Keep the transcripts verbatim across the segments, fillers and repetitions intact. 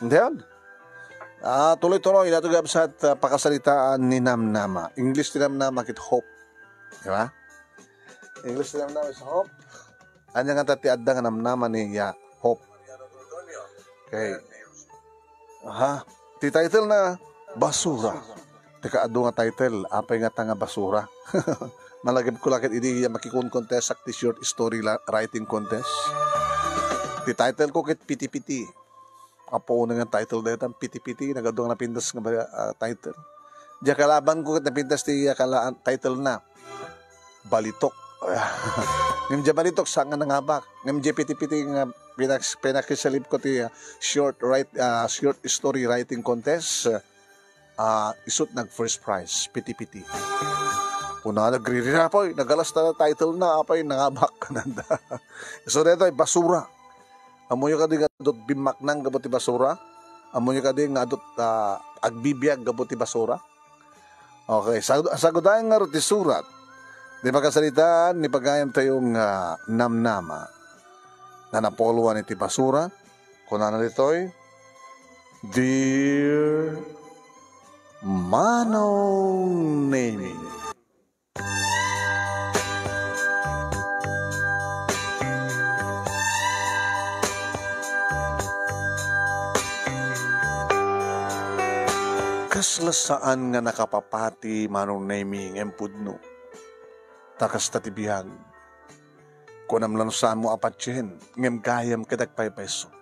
Then, ah, tuloy-tuloy, nato gabsat, ah, pakasaritaan ni Namnama. English ti Namnama ket hope. Di ba? English ti Namnama is hope. Ania nga ta ti adda nga namnama ni, ah, hope? Okay. Aha. Ti title na, Basura. Teka, adu nga title, apay nga ta nga basura. Malagipko la ket idi nga makikon-contest ak ti short story la-, writing contest. Ti title ko ket Piti-piti. Apo, una nga title dayta, Piti-piti, nagadu nga napintas nga ba-, ah, title. Diay kalabanko ket napintas ti, ah, kalaan, title na, Balitok. Ngem diay Balitok, saan nga nangabak. Ngem diay Piti-piti nga pinak-, pinakisalibko ti, ah, short write-, ah, short story writing contest, ah, isut' nag first prize, Piti-piti. Kuna, nagririra, apay, nagalas ta title na, apay, nangabak, kananda. So, daytoy, Basura. Ammoyo kadi nga adut bimmaknang gapu ti basura? Ammoyo kadi nga adut, ah, agbibiag gapu ti basura? Okay, sag-, sagudayen ngarud ti surat. Ti pakasaritaan ni pagayamtayo nga Namnama. Nanapuluan iti basura, kunana ditoy, Dear Manong Nemi. Kasla saan nga nakapapati, Manong Nemi, ngem pudno. Ta kasta ti biag. Kunam la no saanmo a patien, ngem gayam ket agpaypayso.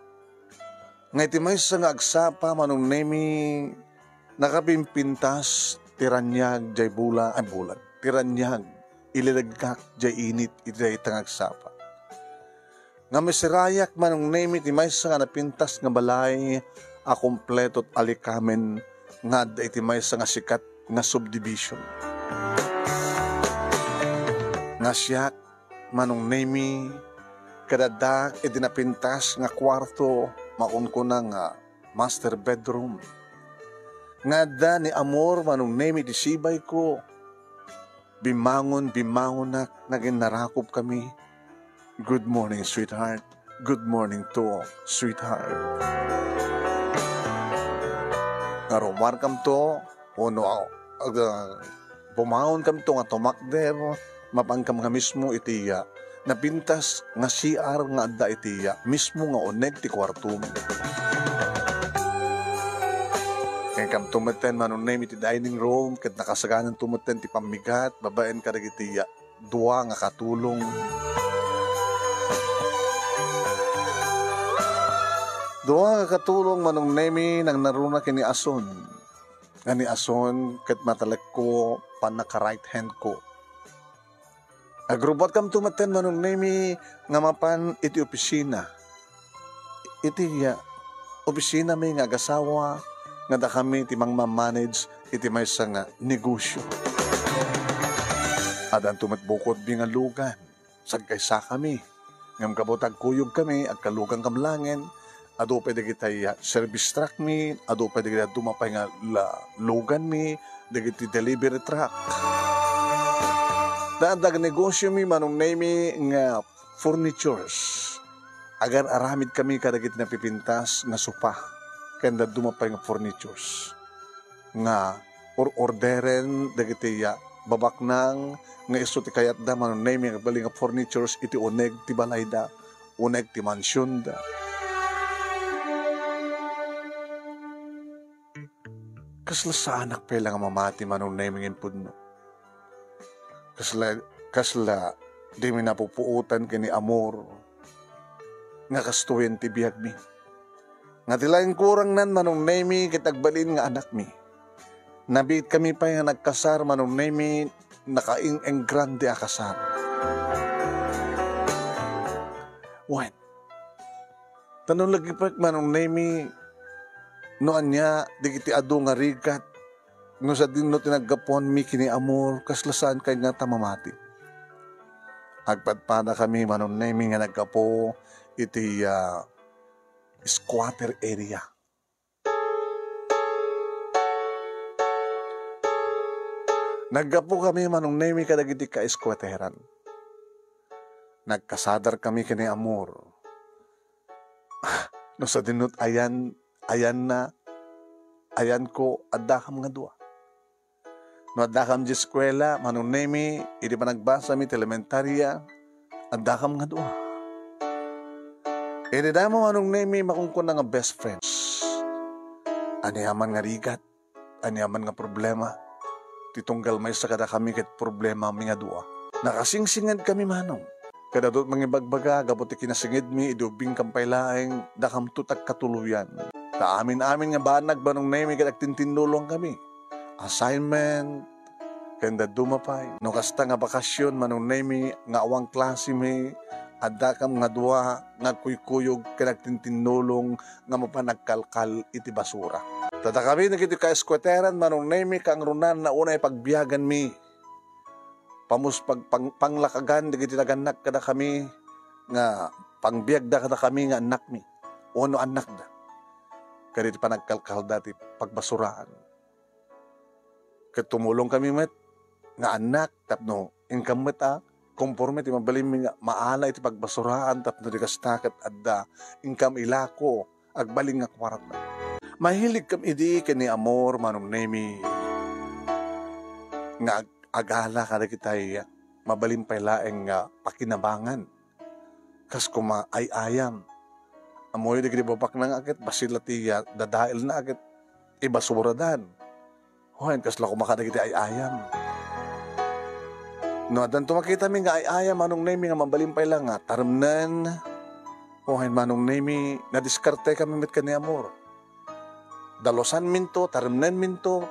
Nga iti maysa nga agsapa, Manong Nemi, nakapimpintas ti raniag jay bula-, ay, bulan, ti raniag, ilileggak jay init iti dayta nga agsapa. Nga misirayak, Manong Nemi, ti maysa nga napintas nga balay a kompleto ti alikamen nga adda iti maysa nga sikat nga subdivision. Nga siak, Manong Nemi, ket adda iti napintas nga kuarto, makunkuna nga master bedroom. Nga adda ni Amor, Manong Nemi, iti sibayko. Bimmangon, bimmangonak, nagin narakop kami. Good morning, sweetheart. Good morning to, sweetheart. Nga rumarkamto, ono, ah, ah, bumangonkamto nga tumakder, mapankam nga mismo iti, ah, napintas nga C R nga adda iti, ah, mismo nga uneg ti kuartom. Ken kamto metten, Manong Nemi, iti dining room, ket nakasagananto metten ti pammigat babaen kadagiti, ah, dua nga katulong. Dua nga katulong, Manong Nemi, nangnaruna ken ni Ason. Nga ni Ason ket matalekko, pannaka-right hand ko. Agrubbuatkamto metten, Manong Nemi, nga mapan iti opisina. Iti, ah, opisinami nga agasawa, nga dakami ti mangmamanage iti maysa nga negosyo. Addanto met bukodmi nga lugan. Sagkaysakami. Ngem gapu ta agkuyogkami, agkalugankami laengen, adu pay dagiti, ah, service truckmi, adu pay dagiti adu mapay nga la-, luganmi, dagiti delivery truck. Ta adda negosyomi, Manong Nemi, nga furnitures. Agar-aramidkami kadagiti napipintas nga sofa ken dadduma pay nga furnitures nga or-orderen dagiti, ah, babaknang nga isu ti kayatda, Manong Nemi, nga agbalin nga furnitures iti uneg ti balayda, uneg ti mansionda. Kasla saanak pay la nga mamati, Manong Nemi, ngem pudno. Kasla, kasla dimi napupuotan ken ni Amor nga kastoyen ti biagmi. Nga ti laeng kurangnan, Manong Nemi, ket agbalin nga anakmi. Nabiitkami pay nga nagkasar, Manong Nemi, nakaing-enggrande a kasar. Wen, ta no lagipek, Manong Nemi, no ania dagiti adu nga rigat, no sadino ti naggapuanmi ken ni Amor, kasla saan kay nga ta mamati. Agpadpadakami, Manong Nemi, nga naggapu iti, ah, squatter area. Naggapukami, Manong Nemi, kadagiti ka-squatteran. Nagkasadarkami ken ni Amor. No sadinot ayan ayanna, ayanko, addakam nga dua. No addakam di eskuela, Manong Nemi, idi panagbasami ti elementaria, addakam nga dua. Idi daymo, Manong Nemi, makunkuna nga best friends. Aniaman nga rigat, aniaman nga problema, ti tunggal maysa kadakami ket problemami nga dua. Nakasingsinged kami, Manong. Ket adu ti mangibagbaga gapu ti kinasingedmi idi ubbingkam pay laeng, dakamto ti agkatuloyan. Ta amin-amin nga banag, Manong Nemi, ket agtintinnulong kami. Assignment, ken dadduma pay. No kasta nga bakasyon, Manong Nemi, nga awan klasemi, addakam nga dua nga agkuykuyog ken agtintinnulong nga mapan agkalkal iti basura. Ta dakami dagiti kaeskueteran, Manong Nemi, kaangrunan, naunay pagbiaganmi. Pamus-, pag-, pang-, panglakagan dagiti nagannak kadakami nga pangbiagda kadakami nga annakmi wenno annakda. Ket iti panagkalkalda ti pagbasuraan. Ket tumulong kami met nga annak tapno inkam met a, konforme ti mabalinmi nga maala iti pagbasuraan tapno di kasta ket adda inkam ilako agbalin nga kuarta. Mahilig kam idi ken ni Amor, Manong Nemi, nga ag-, agala kadagitay mabalin pay laeng nga pakinabangan. Kas koma ay-ayam. Ammoyo dagiti babakna nga ket bassit la ti, ah, dadaelna ket ibasuradan. Wen, kasla koma kadagiti ay-ayam. No addanto makitami nga ay-ayam, Manong Nemi, nga mabalin pay la nga taremnen. Wen, Manong Nemi, nadiskartekami met ken ni Amor. Dalusanminto, taremnenminto,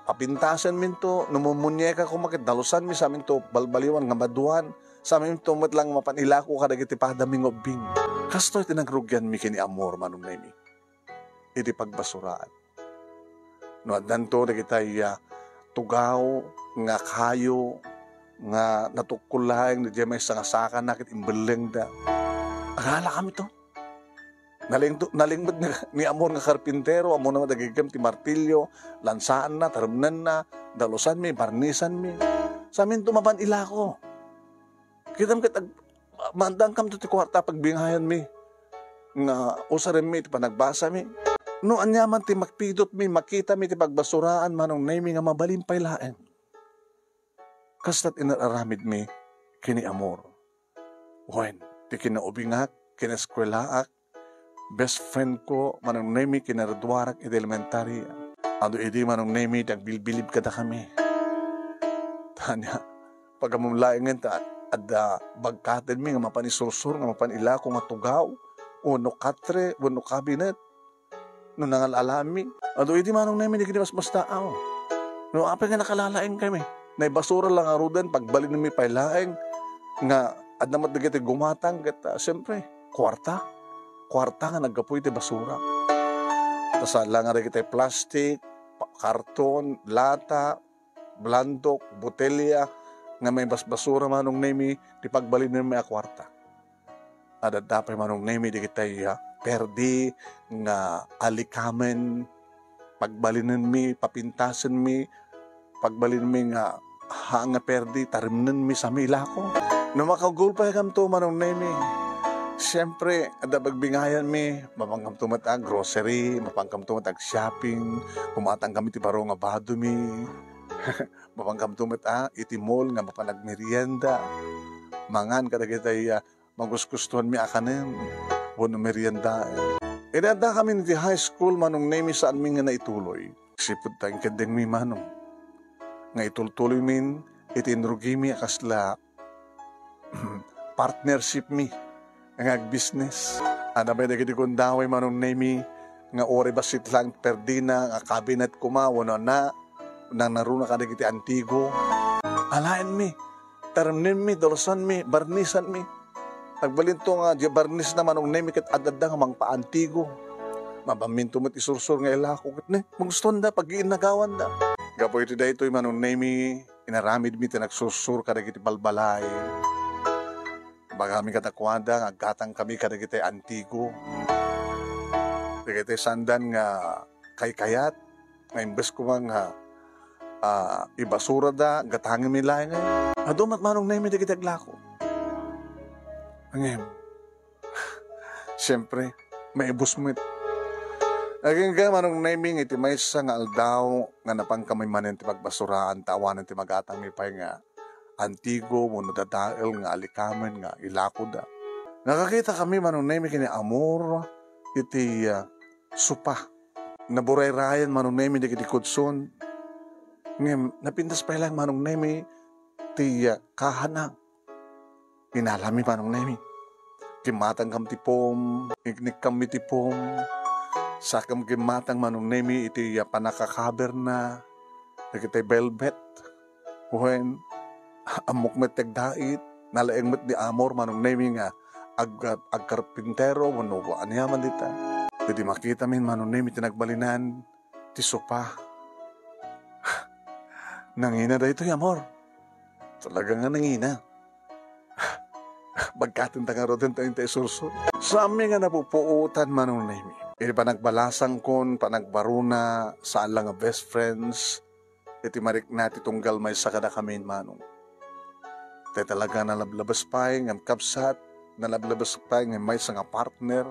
papintasenminto, no mummunyeka koma ket dalusanmi, saminto balbaliwan nga maduan, saminto met lang mapan ilako kadagiti padami nga ubbing. Kastoy ti nangrugianmi ken ni Amor, Manong Nemi, iti pagbasuraan. No addanto dagitay, ah, tugaw nga kayo nga natukkol laeng diay maysa nga sakana ket imbellengda. Agalakamto. Nalingto-, nalingmed ni, ni Amor nga karpintero, ammona met agigem ti martilyo, lansaanna, taremnenna, dalusanmi, barnisanmi. Saminto mapan ilako. Kitam ket ag-, maandankamto ti kuarta a pagbingayanmi nga usarenmi iti panagbasami. No aniaman ti makpidutmi, makitami ti pagbasuraan, Manong Nemi, nga mabalin pay laeng. Kasta't inar-aramidmi ken ni Amor. Wen, ti kinaubingak, kinaeskuelaak, best friend ko, Manong Nemi, kinaraduarak iti elementaria. Adu idi, Manong Nemi, ti agbilbilib kadakami. Tania, pagammom laengen ta adda bagkatenmi nga mapan isursur, nga mapan ilako nga tugaw, wenno katre, wenno kabinet. No nangal-alaanmi, adu idi, Manong Nemi, dagiti masmastaaw. No apay nga nakalalaengkami, naibasura la ngaruden, pagbalinenmi pay laeng nga adda met dagiti gumatang ket, ah, siempre, kuarta. Kuarta nga naggapu iti basura. Ta saan la nga dagiti plastik, pa-, karton, lata, blandok, botelya nga maibasbasura, Manong Nemi, ti pagbalinenmi a kuarta. Adda pay, Manong Nemi, dagitay, ah, perdi nga alikamen, pagbalinenmi, papintasenmi, pagbalinenmi nga ha nga perdi, taremnenmi, sami ilako. No makagulpaykamto, Manong Nemi, siempre, adda bagbingayanmi, mapankamto met ag grocery, mapankamto met ag shopping, kumatangkami ti baro nga badomi, mapankamto met a iti mall nga mapan agmerienda, mangan kadagitay, ah, magustukostuanmi a kanen wenno meriendaen. Idi addakami iti high school, Manong Nemi, saanmi nga naituloy. Sipud ta inkeddengmi, Manong, nga itultuloymin iti inrugimi a kasla partnershipmi nga agbisnes. Adda pay dagiti gundaway, Manong Nemi, nga uray bassit lang perdina nga kabinet koma wenno na, nangnaruna kadagiti antigo. Alaenmi, taremnenmi, dalusanmi, barnisanmi. Agbalinto nga diay barnisna, Manong Nemi, ket ad-adda nga mangpaantigo. Mapanminto met isursur nga ilako ket ne, magustuanda, paggiinnagawanda. Gapu iti daytoy, Manong Nemi, inaramidmi ti nagsursur kadagiti balbalay. Ibagami kadakuada nga aggatangkami kadagiti antigo. Dagiti saandan nga kaykayat, nga imbes koma nga, ah, ibasurada, gatangenmi laengen. Adu met, Manong Nemi, dagiti aglako. Ngem, siempre, maibus met. Agingga, Manong Nemi, iti maysa nga aldaw nga napankami manen ti pagbasuraan ta awanen ti magatangmi pay nga antigo wenno dadael nga alikamen nga ilakoda. Nakakitakami, Manong Nemi, ken ni Amor iti, ah, sopa. Naburayrayen, Manong Nemi, dagiti kudson. Ngem napintas pay laeng, Manong Nemi, ti, ah, kahana. Inalami, Manong Nemi. Kimmatangkam ti pom, iknikkami ti pom. Sakem kimmatang, Manong Nemi, iti, ah, pannakakaberna dagiti velvet. Wen, ammok met ti agdait. Nalaeng met ni Amor, Manong Nemi, nga ag-, agkarpintero wenno aniaman dita. Idi makitamin, Manong Nemi, ti nagbalinan ti sopa. Nangina daytoy, Amor. Talaga nga nangina. Bagkaten ta ngaruden ta inta isursor. Saanmi nga napupuotan, Manong Nemi. Iti panagbalasangkon, panagbaruna, saan la nga best friends, iti marikna ti tunggal maysa kadakamin, Manong. Tay talaga nalablabes pay ngem kabsat, nalablabes pay ngem maysa nga partner,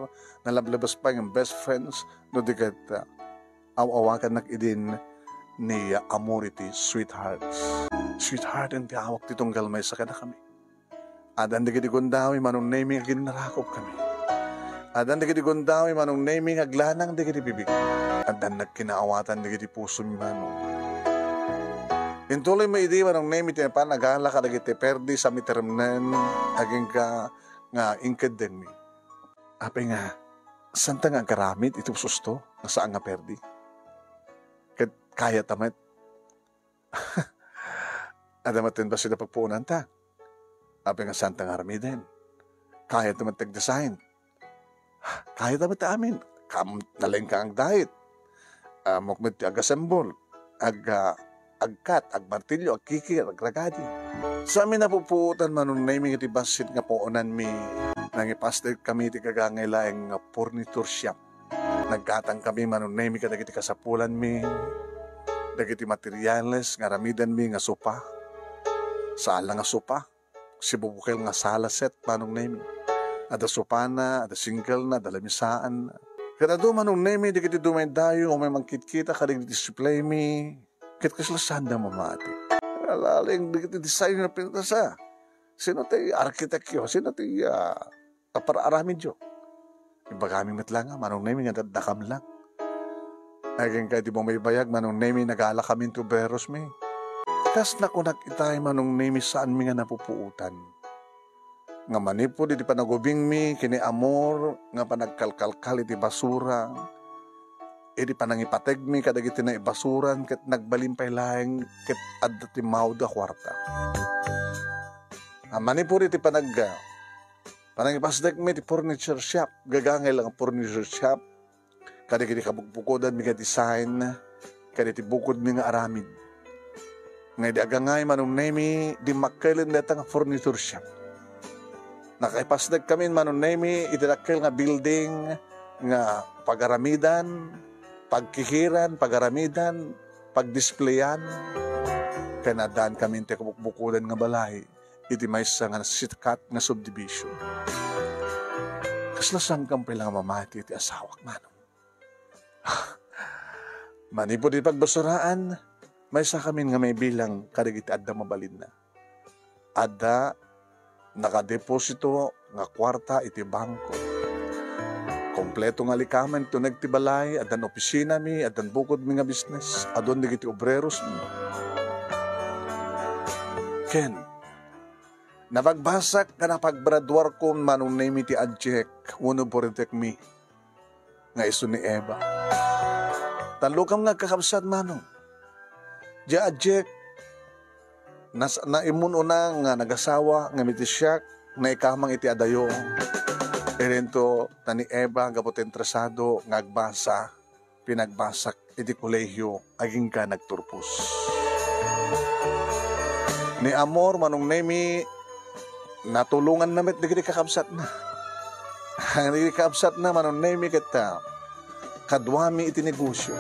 nalablabes pay ngem best friends, no di ket, ah, aw-awagannak idin ni Amor iti sweethearts. Sweetheart ti awak ti tunggal maysa kadakami. Addan dagiti gundaway, Manong Nemi, nga ginnarakopkami. Addan dagiti gundaway, Manong Nemi, nga aglanang dagiti bibig. Addan nagkinaawatan dagiti pusomi, Manong. Intuloymi idi, Manong Nemi, ti napan agala kadagiti perdi sa miteremnen, agingga nga inkeddengmi. Apay nga, santa nga agaramid iti pusosto nga saan nga perdi? Ket kayata met. Adda met ti bassit a pagpuonanta. Apay nga santa nga aramiden? Kayata met ti agdesign. Kayata met ti amin. Kam-, nalaingka nga agdait. Ammok met ti agasembol. Ag-, ah, agkat, agmartilyo, agkikir, agragadi. Saanmi napupuotan, Manong Nemi, iti bassit nga puonanmi. Nangipasdekkami iti gagangay laeng nga furniture shop. Naggatangkami, Manong Nemi, kadagiti kasapulanmi, dagiti materiales nga aramidenmi nga sopa. Saan la nga sopa, sibubukel nga sala set, Manong Nemi. Adda sopana, adda single-na, adda lamisaanna. Ket adu, Manong Nemi, dagiti dumaydayo, umay mangkitkita kadagiti display-mi. Ket kasla saanda mamati. Alaling dagiti design nga pintas a. Sino ti arkitekto? Sino ti, ah, apar-aramidyo? Ibagami met la nga, Manong Nemi, nga daddakam lang. Agingga iti bumaybayag, Manong Nemi, nagalakamin ti obrerosmi. Kas nakunak itay, Manong Nemi, saanmi nga napupuotan. Nga manipud iti panagubingmi ken ni Amor nga panagkalkalkal iti basura, iti panangipategmi kadagiti naibasuran ket nagbalin pay laeng ket adda ti maud a kuarta. A, manipud iti panag-, panangipasdekmi iti furniture shop, gagangay la nga furniture shop, kadagiti kabukbukodanmi nga design, kadagiti bukodmi nga aramid. Nga idi agangay, Manong Nemi, dimmakkel dayta nga furniture shop. Nakipasdekkami, Manong Nemi, iti dakkel nga building nga pagaramidan, pagkikiran, pagaramidan, pagdisplayan. Ken addaankami iti kabukbukodan nga balay iti maysa nga sikat nga subdivision. Kasla saankan pay la nga mamati iti asawak, Manong. Manipud iti pagbasuraan, maysakamin nga maibilang kadagiti adda mabalinna. Adda nakadeposito nga kuarta iti bangko. Kompleto nga likamen ti uneg ti balay, addan opisinami, addan bukodmi nga bisnes, adun dagiti obrerosmi. Ken, napagbasak nga napaggraduarkon, Manong Nemi, ti adjek wenno buridekmi nga isu ni Eva. Tallo kam nga agkakabsat, Manong. Diay adjek, nas-, naimmun-una nga nagasawa, ngem iti siak, naikamang iti adayo. Idinto ta ni Eva, gapu ta interesado nga agbasa, pinagbasak iti kolehio agingga nagturpos. Ni Amor, Manong Nemi, natulonganna met dagiti kakabsatna. Dagiti kakabsatna, Manong Nemi, ket, ah, kaduami iti negosio.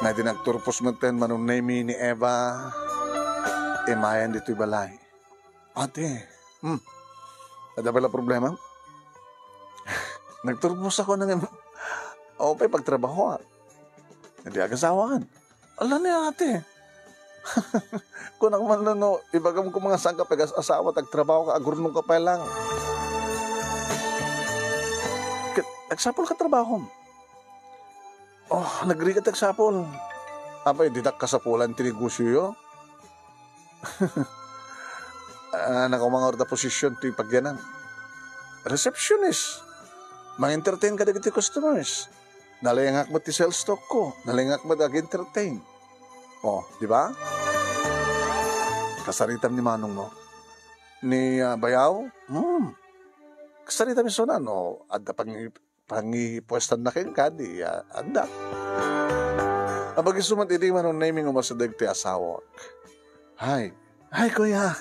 Nga idi nagturpos metten, Manong Nemi, ni Eva, imayan ditoy balay. Ate, hmm, adda pay la problema? Nagturpos ako nang Pay pagtrabahoak. Iti agasawakan. Ala ni ate. Kunak man no, ibagam ko nga saan ka pagas-asawa, tagtrabaho ka, agurnong ka pa lang. Ket, agsapul ka trabahom. Oh, nagrigat agsapul. Apay, ditak kasapulan ti negosyo yo? Ah, nakaumangor da position ti pagyanam. Receptionist. Mang-entertain ka dagiti customers. Nalengak met ti sales talk ko. Nalengak met ag-entertain. Oh, di ba? Kasaritam ni manong mo. Ni, ah, bayaw? Hmm. Kasaritam ni Sona, no? Adda pang-, pangipuestan na kenka, di, ah, adda. Apag-isu met idi manong Nemi nga umasideg ti asawak. Hay. Hay, kuya.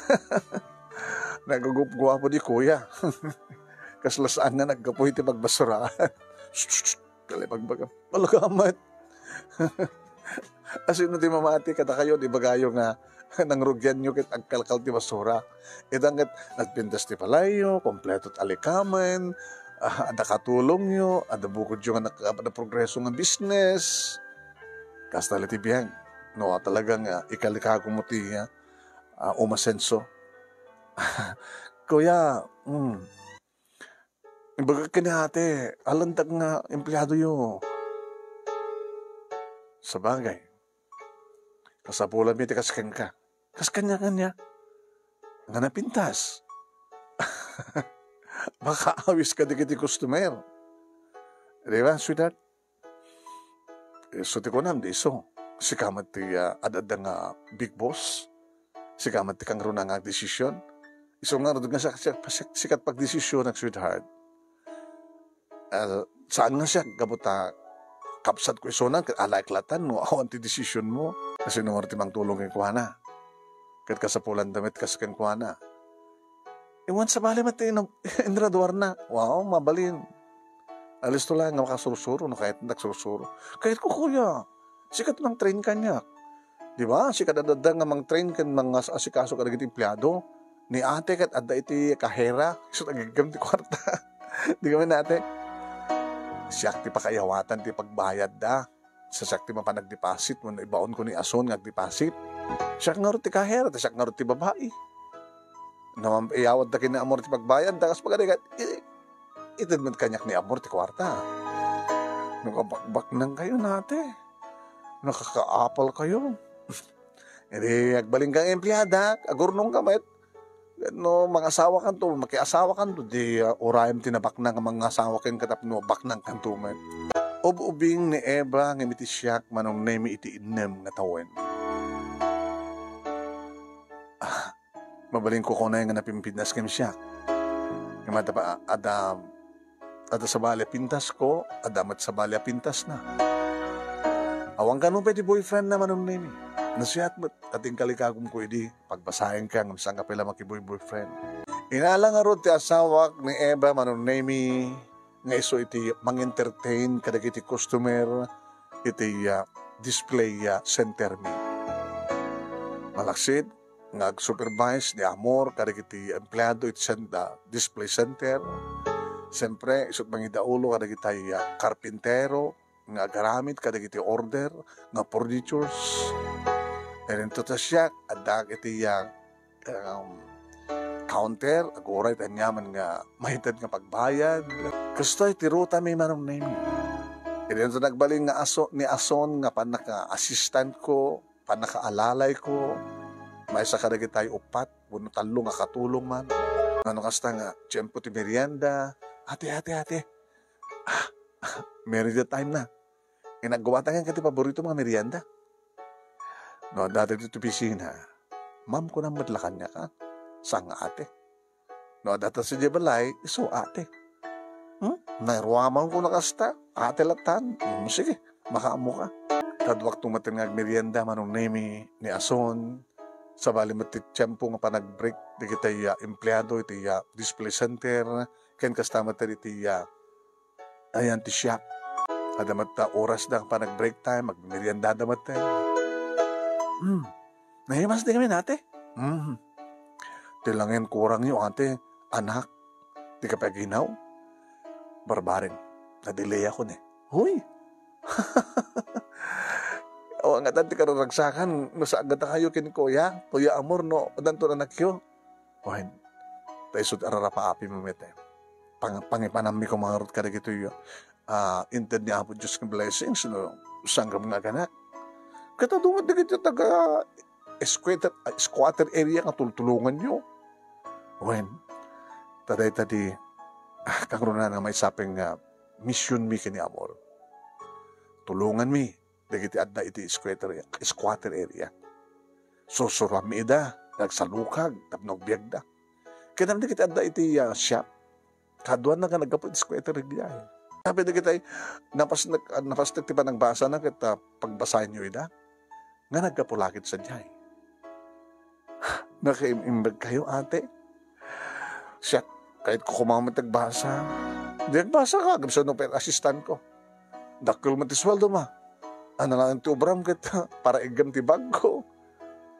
Nagugupguapo di kuya. Kasla saan nga naggapu iti pagbasuraan. Kale pagbaga. Palagamat. Asino ti mamati kadakayo, di bagayo nga nangrugianyo ket agkalkal ti basura. Ita ket nagpintas ti balayyo, kompleto ti alikamen, ah, adda katulongyo, adda bukodyo nga nak-, naprogreso nga business. Kasta la ti biag. No, talaga nga ikalikago mo ti, ah, ah, umasenso. Kuya, mm, ibagak ken ni ate, alantak nga empleadoyo. Sabagay, kasapulanmi ti kas kenka. Kas kanya-kanya. Nga napintas. Makaawis ka dagiti customer. Di ba, sweetheart? Isu ti kunam, di isu. Sika met ti, ah, ad-adda nga big boss. Sika met ti kangruna nga agdesisyon. Isu ngarud nga siak, siak, siak, sikat pagdesisyonnak, sweetheart. Ah, saan nga siak, gapu ta kabsat ko isuna, ket alaek latan no awan ti desisyonmo. Kasino ngarud ti mangtulong kenkuana? Ket kasapulanda met kas kenkuana. Inwan sabali met ti ina-, inraduarna. Wow, mabalin. Alisto laeng nga makasursuro no kayatna agsursuro. Kayatko, kuya. Sika ti mangtrain kaniak. Di ba? Sika ti adda nga mangtrain ken mangas-asikaso kadagiti empleado. Ni ate ket adda iti kahera. Isu ti agiggam ti kuarta. Di kami ni ate. Siak ti pakaiyawatan ti pagbayadda. Sa siak ti mapan agdeposit, wenno ibaonko ni Ason nga agdeposit. Siak ngarud ti kahera, ta siak ngarud ti babai. No, iyawadda ken ni Amor ti pagbayadda, kas pagarigat, i-, ited met kaniak ni Amor ti kuarta. Nakabakbaknang kayo, nate. Nakakaapal kayo. Idi agbalin kang empleada, agurnong ka met. No mangasawa kanto, makiasawa kanto, di, ah, urayem ti nabaknang nga mangasawa kenka tapno baknang kanto met. Ub-ubing ni Eva ngem iti siak, Manong Nemi, iti innem nga tawen. Ah, mabalin ko kunay nga napimpintas ken siak. Ngem adda pa, adda, adda sabali a pintasko, adda met sabali a pintasna. Awan kano pay ti boyfriend na, Manong Nemi. Nasiat met, at inkalikagum ko idi. Pagbasaenka ngem saan ka pay la makiboy-boyfriend. Inala ngarud ti asawak ni Eva, Manong Nemi, nga isu iti mangentertain kadagiti customer iti, ah, display, ah, center mi. Malaksid nga ag-supervise ni Amor kadagiti empleado iti cen-, ah, display center. Siyempre, isu't mangidaulo kadagiti, ah, karpintero, nga agaramid kadagiti order nga furnitures. Ken inton ta siak, addaak iti, ah, um, counter, aguray ti aniaman nga maited nga pagbayad. Kastoy ti rutami, Manong Nemi. Ken inton nagbalin nga aso-, ni Ason nga pannaka-assistant ko, pannakaalalay ko, maysa kadagitay uppat wenno tallo nga katulong man. Ngano kasta nga tiempo ti merienda, "Ate, ate, ate, ah, merienda time na. Inagguatangan ka ti paborito nga merienda." No, adda dagiti opisina, "Ma'am, kunam met la kaniak, a? Saan nga ate?" No, adda ta sadiay balay, isu ate. Hmm? Nairuaman ko na kasta, ate latan. Hmm, sige, makaammo ka. Kaduakto met nga agmerienda, Manong Nemi, ni Ason. Sabali met ti tiempo nga panag-break dagiti, ah, empleado iti, ah, display center, ken kasta met iti, ah, ayan ti shop. Adda met ta oras da panag-break time, magmeriendada met. Hmm. Nahimas di kami, ate. Hmm. Ti langin kurangyo, ate, anak. Di ka paginaw? Barbareng. Nadilay ako ni. Hoy! Awan nga ti kararagsakan, no saan nga ta kayo ken kuya, Kuya Amor, no, addanto anakyo. Wen, ta isu ti ararapaapi met, eh. Pang-, pangipanammi koma ngarud kadagitoy, ah, inted ni Apo Dios nga blessings, no, sangkam nga aganak. Ket adu met dagiti taga squatter, ah, squatter area nga tultulonganyo. Wen, ta dayta ti, ah, kangrunaan nga maisapeng nga misionmi ken ni Amor. Tulonganmi dagiti adda iti squatter, squatter area. Sursurammi ida, nagsalukag, tapno agbiagda. Ket dagiti adda iti, ah, shop, kaduana nga naggapu iti squatter area. Sabi dagiti, napas-, nag-, napastek ti panagbasana ket, ah, pagbasaenyo ida, nga naggapu la ket sadiay. Nakaimbag kayo, ate? Siak, kayatko koma met agbasa. Di agbasa ka, agabsat no pay assistant ko. Dakkel met ti sueldo ma. Ania laeng ti obram ket para iggam ti bag ko.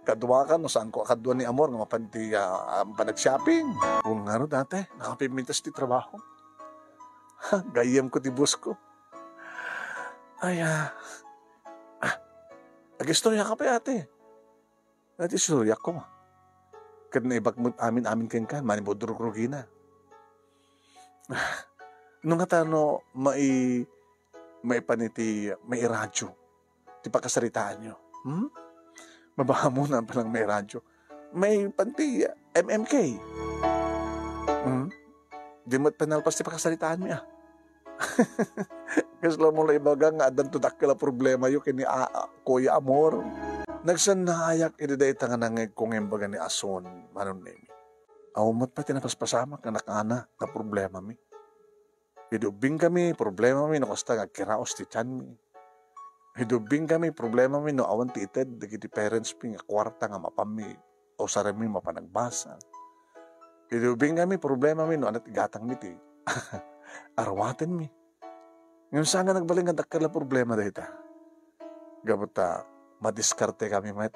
Kadua ka, no saan ko a kadua ni Amor nga mapan ti, ah, mapan ag-shopping. Wen ngarud, ate, nakapintas ti trabaho. Ha, gayyem ko ti boss ko. Ay, ah, ah, agistorya ka pay, ate. Iti istoryak koma. Ket naibak met amin-amin kenka, manibudrugrugina. No ngata no mai-, maipan iti, mairadyo ti pakasaritaanyo. Hmm? Mabahamon a palan mairadyo. Maipan ti M M K. Hmm? Di met panalpas ti pakasaritaanmi, ah. Kasla mo la ibaga nga addanto dakkel a problemayo ken ni a-, a-, Kuya Amor. Nagsannaayak idi dayta nga nangngegko nga imbaga ni Ason, Manong Nemi. Awan met pay ti napaspasamak nga nakana nga problemami. Idi ubbingkami, problemami no kasta nga agkiraos ti tianmi. Idi ubbingkami, problemami no awan ti ited dagiti parentsmi nga kuarta nga mapanmi, usaremmi mapan agbasa. Idi ubbingkami, problemami no ania ti gatangmi ti aruatenmi. Ngem saan nga nagbalin nga dakkel a problema dayta. Gapu ta madiskartekami met.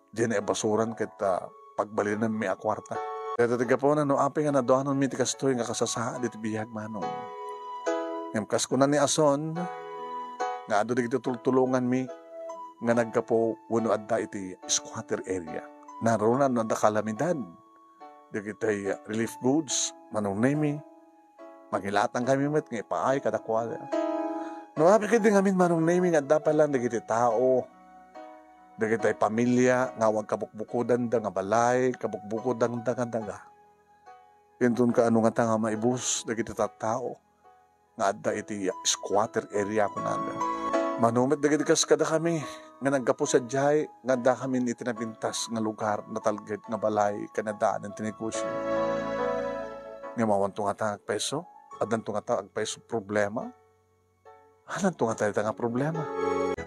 Diay naibasuran ket, ah, pagbalinenmi a kuarta. Dayta ti gapuna no apay nga naduanonmi ti kastoy nga kasasaad iti biag, Manong. Ngem kas kuna ni Ason, nga adu dagiti tultulonganmi nga naggapu wenno adda iti squatter area. Naruna no adda kalamidad, dagiti relief goods, Manong Nemi, mangilatangkami met nga ipaay kadakuada. No apay ketdi ngamin, Manong Nemi, nga adda pay laeng dagiti tao, dagiti pamilia nga awan kabukbukodanda nga balay, kabukbukodanda nga daga. Inton kaano ngata nga maibus dagiti tattao nga adda iti squatter area, kunada. Mano met dagiti kas kadakami nga naggapu sadiay nga addakamin iti napintas nga lugar, natalged nga balay, ken addaanen ti negosio. Ngem awanto ngata agpayso? Addanto ngata agpayso problema? Addanto ngata dayta nga problema?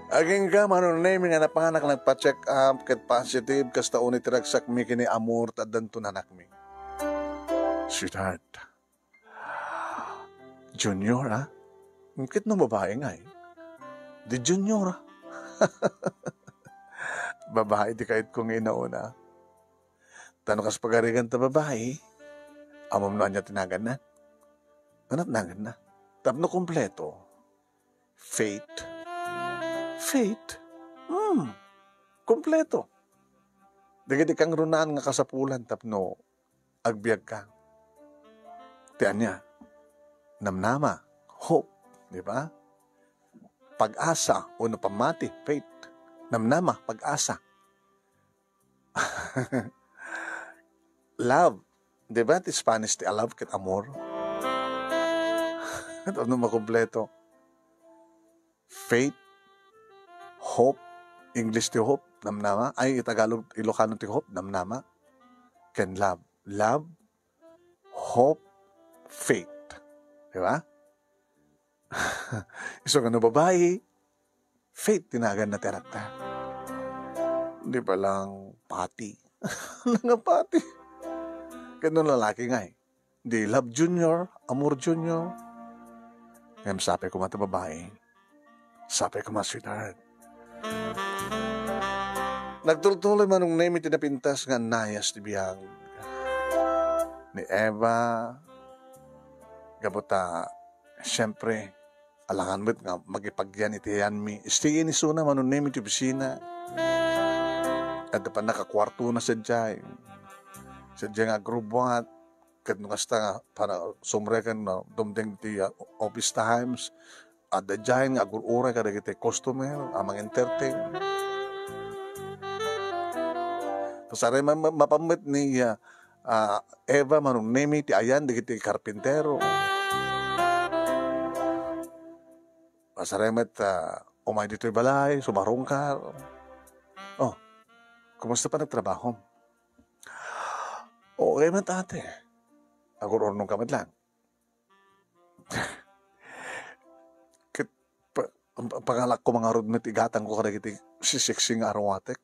Agingga, Manong Nemi, nga napanganak nagpa-check up ket positive, kasta unay ti ragsakmi ken ni Amor ta addanto anakmi. Sweetheart, Junior, ah? Ket no babae ngay? Di Junior, ah? Babae ti kayatko nga inauna. Ta no kas pagarigan ta babae, ammom no ania ti naganna? Ania ti naganna? Tapno kompleto. Faith. Faith? Hmm. Kompleto. Dagiti kangrunaan nga kasapulan tapno agbiagka. Ti ania? Namnama, hope, di ba? Pag-asa, wenno pammati, faith. Namnama, pag-asa. Love. Di ba ti Spanish ti love ket amor? Tapno makompleto. Faith, hope, English ti hope, namnama. Ay, Tagalog, Ilocano ti hope, namnama. Ken love. Love, hope, faith. Di ba? Isu nga no babae, Faith ti naganna ti anakta. Di ba lang pati? Nangapati. Ket no lalaki ngay, di Love Junior, Amor Junior. Ngem sapay koma ti babae. Sapay koma, sweetheart. Nagtultuloy Manong Nemi ti napintas nga annayas ti biag ni Eva. Gapu ta, siyempre, Alangan met nga makipagyan iti ayanmi. Istiyen isuna, Manong Nemi, ti opisina. Adda pay nakakuartona sadiay. Sadiay nga agrubbuat. Ket no kasta nga para sumreken no dumteng ti, ah, office times, adda diay nga agur-uray kadagiti customer a mangentertain. Pasaray ma-, ma-, mapan met ni, ah, ah, Eva, Manong Nemi, ti ayan dagiti karpintero. Pasaray met, ah, umay ditoy balay, sumarungkar. Oh, kumusta panagtrabahom? Okay met, ate. Agur-urnong ka met lang. Ket pa-, pa-, pangalakko mangarud met igatangko kadagiti sisiksi nga aruatek.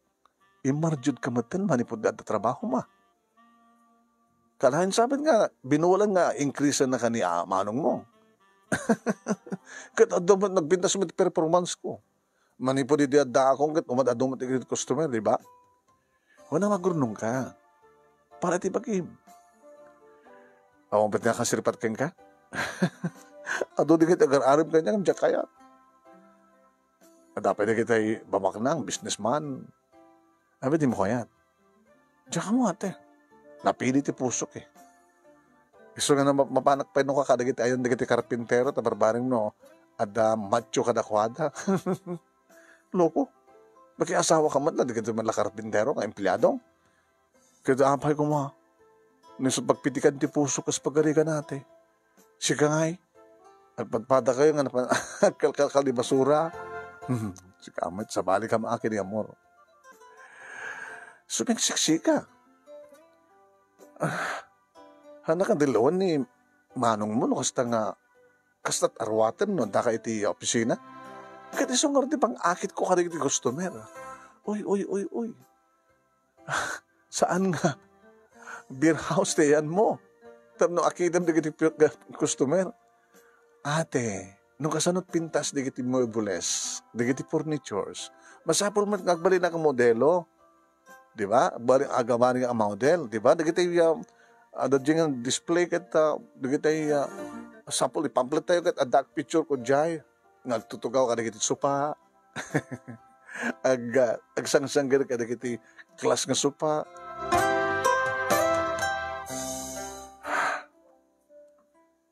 Immardiod ka metten manipud adda trabahom, a. Kalaen sabit nga binulan nga increase na kani a manongmo. Ket adda met nagpintas met performance ko. Manipud idi addaakon ket umad-adu met dagiti customer, di ba? Wen a, agurnong ka. Para iti bagim. Awan pay ti nakasirpat kenka? Adu dagiti agar-arem kaniak, diak kayat. Adda pay dagiti bamaknang, businessman. Abi, dimo kayat. Diak ammo, ate. Napili ti pusok, eh. Isu nga na-, mapanak pay no ka kadagiti ayan dagiti karpintero, ta barbareng no adda macho kadakuada. Loko. Makiasawa ka met la, dagiti met la karpintero nga empleado. Ket apay koma, no isu pagpitikan ti puso kas pagarigan, ate. Sika ngay, agpadpadakayo nga napan-, agkalkalkal ti basura. Sika met, sabali ka maaki ni amor. Sumingsiksika. Ah, hana ka dilawan ni manongmo no kasta nga, kasta't aruatem no adda ka iti opisina? Ket isu ngarud ti pang-akitko kadagiti customer. Uy, uy, uy, uy. Saan nga beer house ti ayanmo tapno akitem dagiti pi-, ga-, customer? Ate, no kasano't pintas dagiti muebles, dagiti furnitures, masapul met nga agbalinak a modelo. Di ba? Bali, agabaling a model, di ba? Dagiti, um, adda diay nga display ket, uh, dagiti, uh, sapul, i-pamphlet tayo ket adda picture ko diay nga agtutugaw kadagiti sopa. Ag-, ah, agsangsangger kadagiti class nga sopa.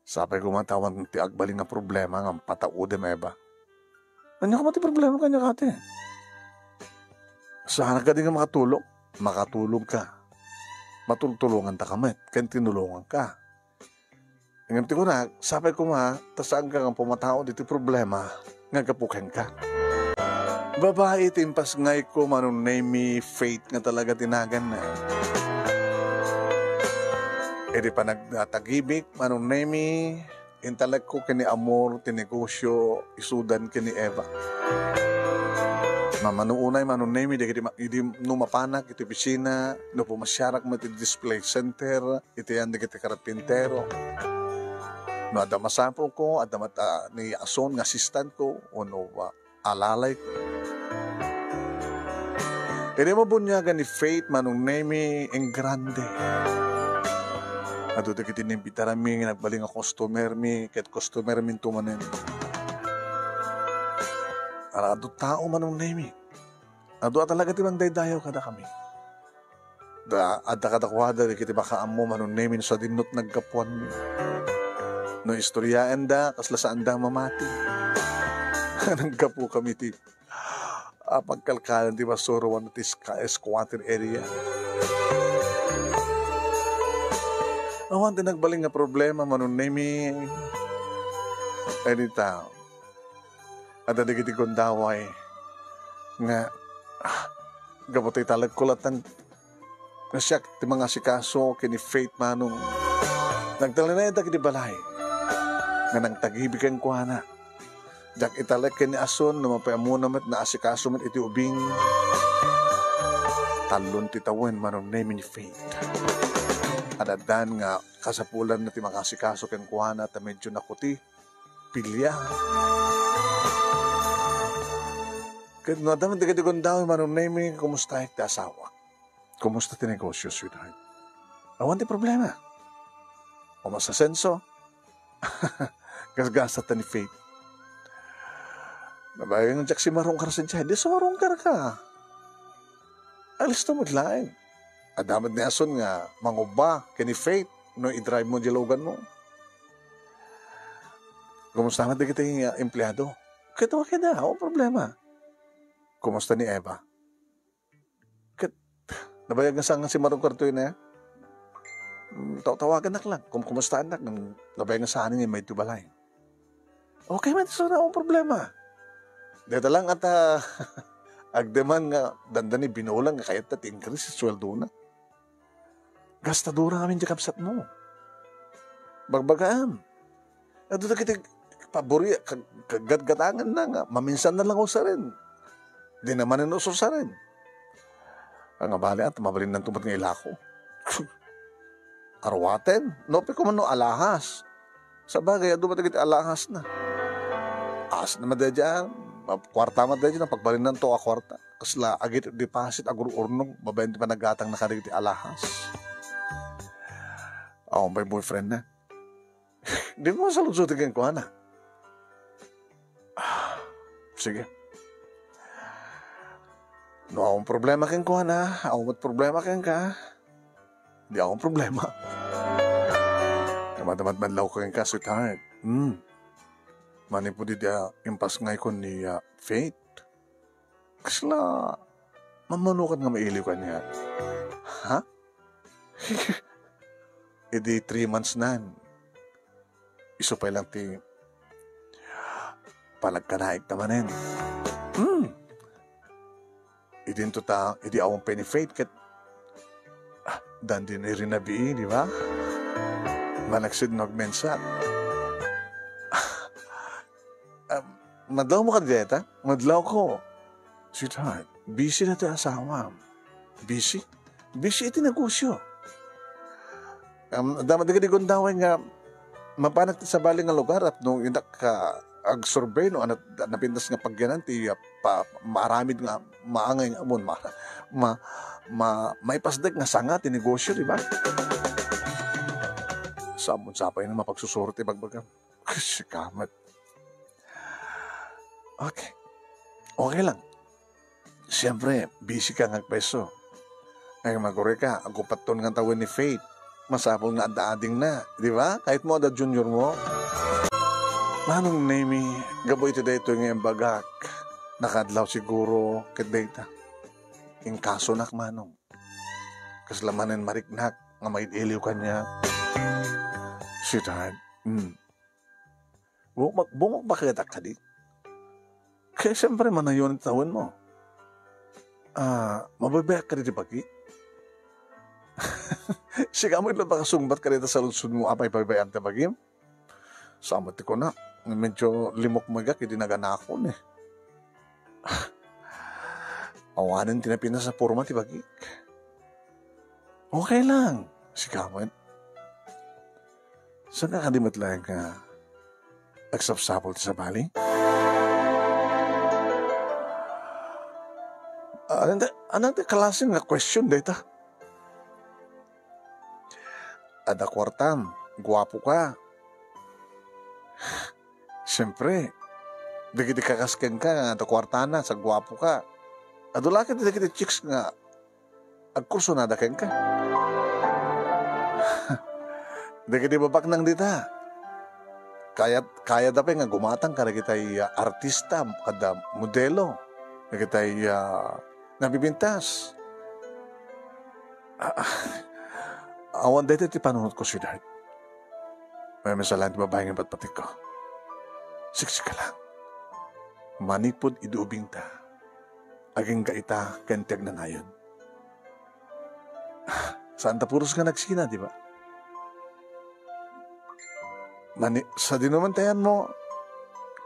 Sapay koma ta awan ti agbalin nga problema nga pataudem, Eva. Ania koma ti problema kaniak, ate? Saan kadi nga makatulong? Makatulong ka. Matultulongan ta ka met, ken tinulongan ka. Ngem ti kunak, sapay koma ta saan ka nga pumataud iti problema nga gapu kenka. Babai ti impasngayko, Manong Nemy, Faith nga talaga ti naganna. Idi panagtagibik, Manong Nemy, intalekko ken ni Amor ti negosio isudan ken ni Eva. Mamano unay, Manong Nemy, dagiti ma-, idi no mapanak iti opisina, no pumasiarak met iti display center, iti ayan dagiti karpintero. No adda masapulko, adda met, ah, ni Ason nga assistantko, wenno, ah, alalayko. Idi mabuniagan ni Faith, Manong Nemy, engrande. Adu dagiti naimbitaranmi nga nagbalin nga customermi, ket customerminto manen. Adu tao, Manong Nemy. Adu a talaga ti mangdaydayaw kadakami. Da, adda kadakuada dagiti makaammo, Manong Nemy, no sadinno ti naggapuanmi. No istoriaenda, kasla saanda mamati. Naggapu kami ti, ah, pagkalkalan ti basura wenno ti ska-, squatter area. Awan ti nagbalin nga problema, Manong Nemy. Anytime. Adda dagiti gundaway nga, ah, gapu ta italekko latta nga siak ti mangasikaso ken ni Faith, Manong. Nagtalinaedda iti balay nga nangtagibi kenkuana. Diak italek ken ni Ason no mapay ammona met naasikaso met iti ubing. Tallon ti tawen, Manong Nemy, ni Faith. Addan nga kasapulanna ti mangasikaso kenkuana ta medyo nakuti. Pilia. Ket no adda met dagiti gundaway, Manong Nemy, kumusta ti asawa? Kumusta ti negosyo, sweetheart? Awan ti problema. Kumusta senso? Gasgasatta ni Faith. Nabayag nga diak simarungkar sadiay, di sumarungkarka. Alisto met laeng. Adda met ni Ason nga mangubba ken ni Faith no i-drive mo diay luganmo. Kumusta met dagiti, ah, empleado? Ket okay da, awan problema. Kumusta ni Eva? Ket nabayag nga saan nga simarungkar toy na. Mm, taw-, tawagannak lang, kum-, kumustaannak, mm, nabayag nga saan nga immay toy balay. Okay met, so, awan problema. Dayta lang at, ah, agdemand nga dandani binulang nga kayat ta ti increase ti suweldona. Gastadora ngamin diay kabsatmo. Bagbagaam. Adu dagiti pabori-, kag-, kaggatgatanganna nga maminsan na lang usaren. Di na manen usursaren. Ang abali at mabalinanto met nga ilako. Arwaten? Nupay koma no alahas. Sabagay, adu met dagiti alahasna. Asna met daydiay, kuarta met daydiay, napagbalinanto a kuarta. Kasla agit deposit, agur-urnong, babaen ti panagatangna kadagiti alahas. Awan pay boyfriend na. Di mo masaludsod kenkuana. Ah, sige. No, awan problema kenkuana, awan met problema kenka. Di awan problema. Madamdama laeng kenka, sweetheart. Hmm. Manipud idi, ah, impasngayko ni, ah, Faith. Kasla mammanukan nga mailiw kaniak. Ha? Idi three months nan. Isu pay lang ti panagkanaek ta manen. Hmm. Idinto ta, idi awan pay ni Faith ket, ah, dandin iri nabii, di ba? Managsid no agmensa. Ah, madlawmo kadi dayta? Madlawko. Sweetheart, busy na ti asawam. Busy? Busy iti negosyo. Um, adda met dagiti gundaway nga mapanak ti sabali nga lugar, tapno indak, ah, agsurvey no ania ti napintas nga pagyanan ti, ah, pa-, maaramid nga maangay nga ammon, ma-, ma-, ma-, maipasdek nga sanga ti negosyo, di ba? Sa ammon sapay nga mapagsusuro ti bagbagam. Sika met. Okay. Okay lang. Siyempre, busy ka nga agpayso. Ay, magurayka, agupatton nga tawen ni Faith. Masapul nga adda adingna, di ba? Kahit mo adda junior mo. Manong Nemy, gapu iti daytoy nga imbagak, nakaadlaw siguro ket dayta. Inkasonak, Manong. Kasla manen mariknak nga maid-iliw kaniak. Sweetheart, hmm. Bungok, bungok ba kadakuada kadi? Kaya siyempre, manayon ti tawenmo. Ah, mabaybayak kadi ti bagi? Sika met la makasungbat kadayta saludsodmo a paibaybay-am ti bagim? Sa met ti kuna, medyo limukmegak idi naganakon eh. Awanen ti napintas a porma ti bagik. Okay lang. Sika met. Saan ka kadi met laeng nga agsapsapul ti sabali? Ania ti, ania ti kalasi nga question dayta? Adda kuartam, guapo ka. Siyempre, dagiti kakas kenka nga adda kuartana, sa guapo ka. Adu la ket dagiti chicks nga agkursunada kenka. Dagiti babaknang dita. Kayat, kayatda pay nga gumatang kadagiti, ah, artista, kada modelo. Dagiti, ah, nabibintas. Ah, ah, awan daytoy ti panunotko, sweetheart. Maymaysa laeng ti babai nga patpatikko. Siksika lang. Manipud idi ubingta, agingga ita ken ti agnanayon. Saan ta puros nga nagsina, di ba? Mani-, sadino man ti ayanmo,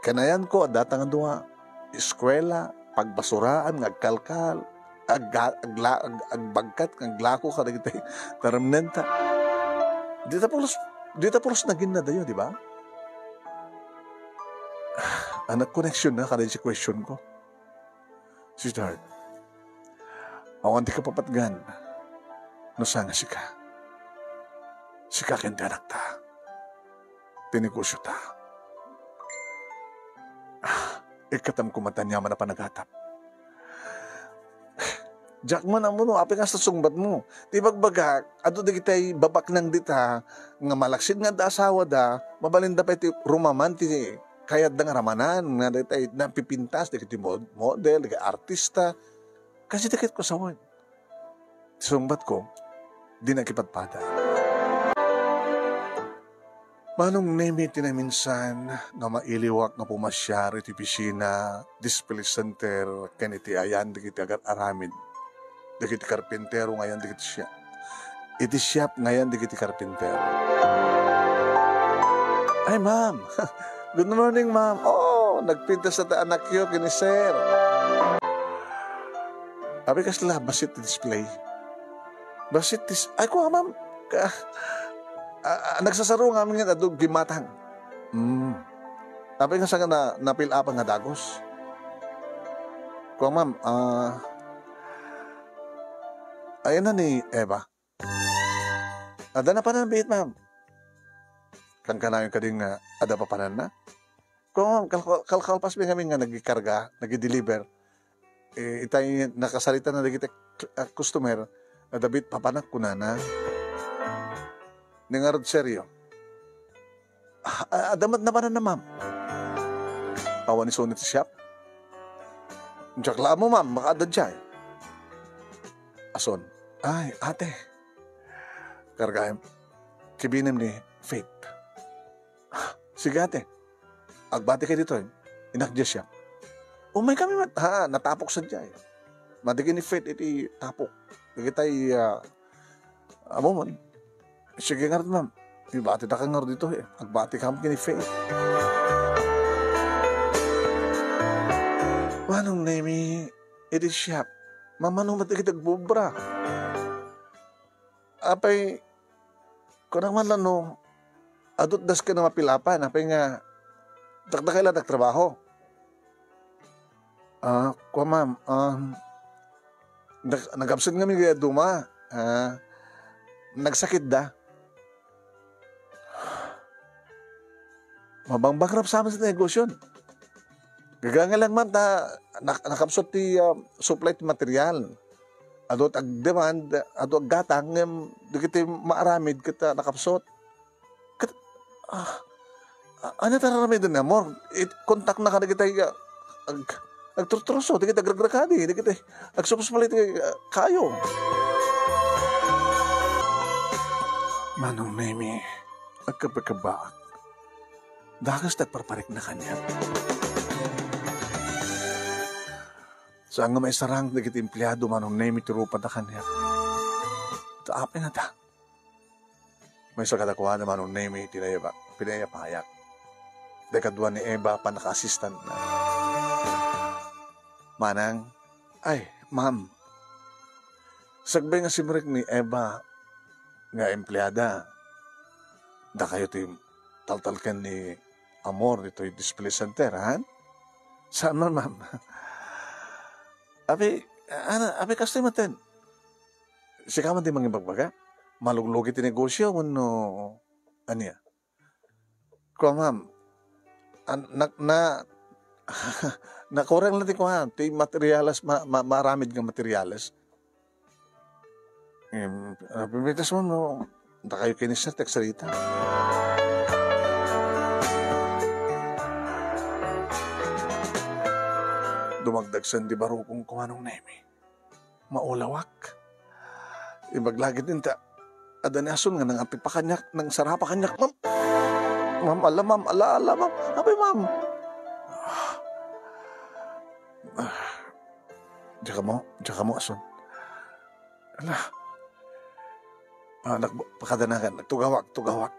ken ayanko, adda ta nga dua. Eskuela, pagbasuraan nga agkalkal, agga-, agla-, ag-, agbagkat nga aglako kadagiti taremnenta. Dita pulos, dita pulos naginnadayo, di ba? Ania ti koneksyon na kadagiti question ko. Sweetheart, awan ti kapapatgan no saan nga sika. Sika ken ti anakta. Ti negosyota. Ah, Ikkatam koma ti aniaman a panagatang. Diak man ammo no apay nga sungbatmo. Ti ibagbagak, adu dagiti babaknang dita nga malaksid nga adda asawada, mabalinda pay ti rumaman ti kayatda nga ramanan, nga dagiti napipintas, dagiti mod-, model, dagiti artista. Kasi dagiti kusawen. Sungbatko, di nakipadpada. Manong Nemi ti naminsan nga mailiwak nga pumasiar iti opisina, display center, ken iti ayan dagiti agar-aramid, dagiti karpintero nga ayan dagiti siap. Iti siap nga ayan dagiti karpintero. "Ay, ma'am. Good morning, ma'am. Oh, nagpintas ta anakyo ken ni sir." Abi kasla, bassit ti display. Bassit ti s-, ay, kua, ma'am. Ka-, a, a, nagsasaro nga amin nga adu gimatang. Hmm. Apay nga saan nga na, napil-apan nga dagus? Kua, ma'am, ah, ayan na ni Eva. Adda napanan biit, ma'am. Kankanayon kadi nga adda papananna? Kua, ma'am, kal-, kal-, kalkalpas mi ngamin nga nagikarga, nagideliver. Eh, itay nakasarita na dagiti, ah, customer, "Adda biit papanak," kunana. Ni ngarud serio. "Ah, ah, adda met napanan na, ma'am." Awan isu ni ti siap. "Diak la ammo, ma'am, makaadda diay." Ason. "Ay, ate. Kargaem. Kibinem ni Faith." "Sige, ate. Agbati kay ditoy. Innak diay siak." Umay kami met, ha, natapok sadiay. Madi ken ni Faith iti tapok. Dagitay, ah, ammom. "Sige ngarud, ma'am. Ibati da ka ngarud ditoy. Agbati kam ken ni Faith." Manong Nemi, iti siak. Mamano met dagiti agbubra. Apay, kunak man la no, adu ti dasken a mapil-apan, apay nga, dakdakkel a nagtrabaho. Ah, kua, ma'am, um, nag-, nag-absent ngamin nga duma. Ah, nagsakit da. Mabang-bankrupt sa amin sa negosyon. Gagangalan man ta nak-, nakapsut ti, ah, supply ti material. Adu ti agdemand, adu aggatang, ngem dagiti maaramid ket, ah, nakapsut. Ket, ah, a-, ania ti ar-aramiden, amor? It-, kontakna kadagiti, ah, ag-, agturturso, dagiti agragrakadi, dagiti agsupsupli ti, ah, kayo. Manong Nemi, agkabakabak. Dakes ti agparparikna kaniak. Saan nga maisarang dagiti empleado, Manong Nemi, ti rupada kaniak. Ta apay ngata? Maysa kadakuada, Manong Nemi, ti naiba-, pinayapayak. Dagiti kadua ni Eva, pannakaasistentna. Manang, ay, ma'am. Sakbay nga simrek ni Eva nga empleada, dakayo ti taltalken ni Amor ditoy display center, han? Saan man, ma'am? Abi, ana, abi, kastoy maten. Sika man ti mangibagbaga? Maluglugi ti negosyo wenno ania? Kua, ma'am, an-, na, na, nakurang lang ti kua, ti materials, ma-, ma-, maaramid nga materials. Em, ah, pimitas mo, no? Dakayo ken ni sir ti agsarita. Dumagdag sen ti barukong, Manong Nemi. Maulawak. Imbag la ketdin ta adda ni Ason nga nangampit pa kaniak, nangsarapa kaniak, ma'am. Ma'am, ala, ma'am, ala, ala, ma'am. Apay, ma'am? Ah. Ah. Diak ammo, diak ammo, Ason. Ala. Ah, nag-, pakadanagan. Tugawak, tugawak.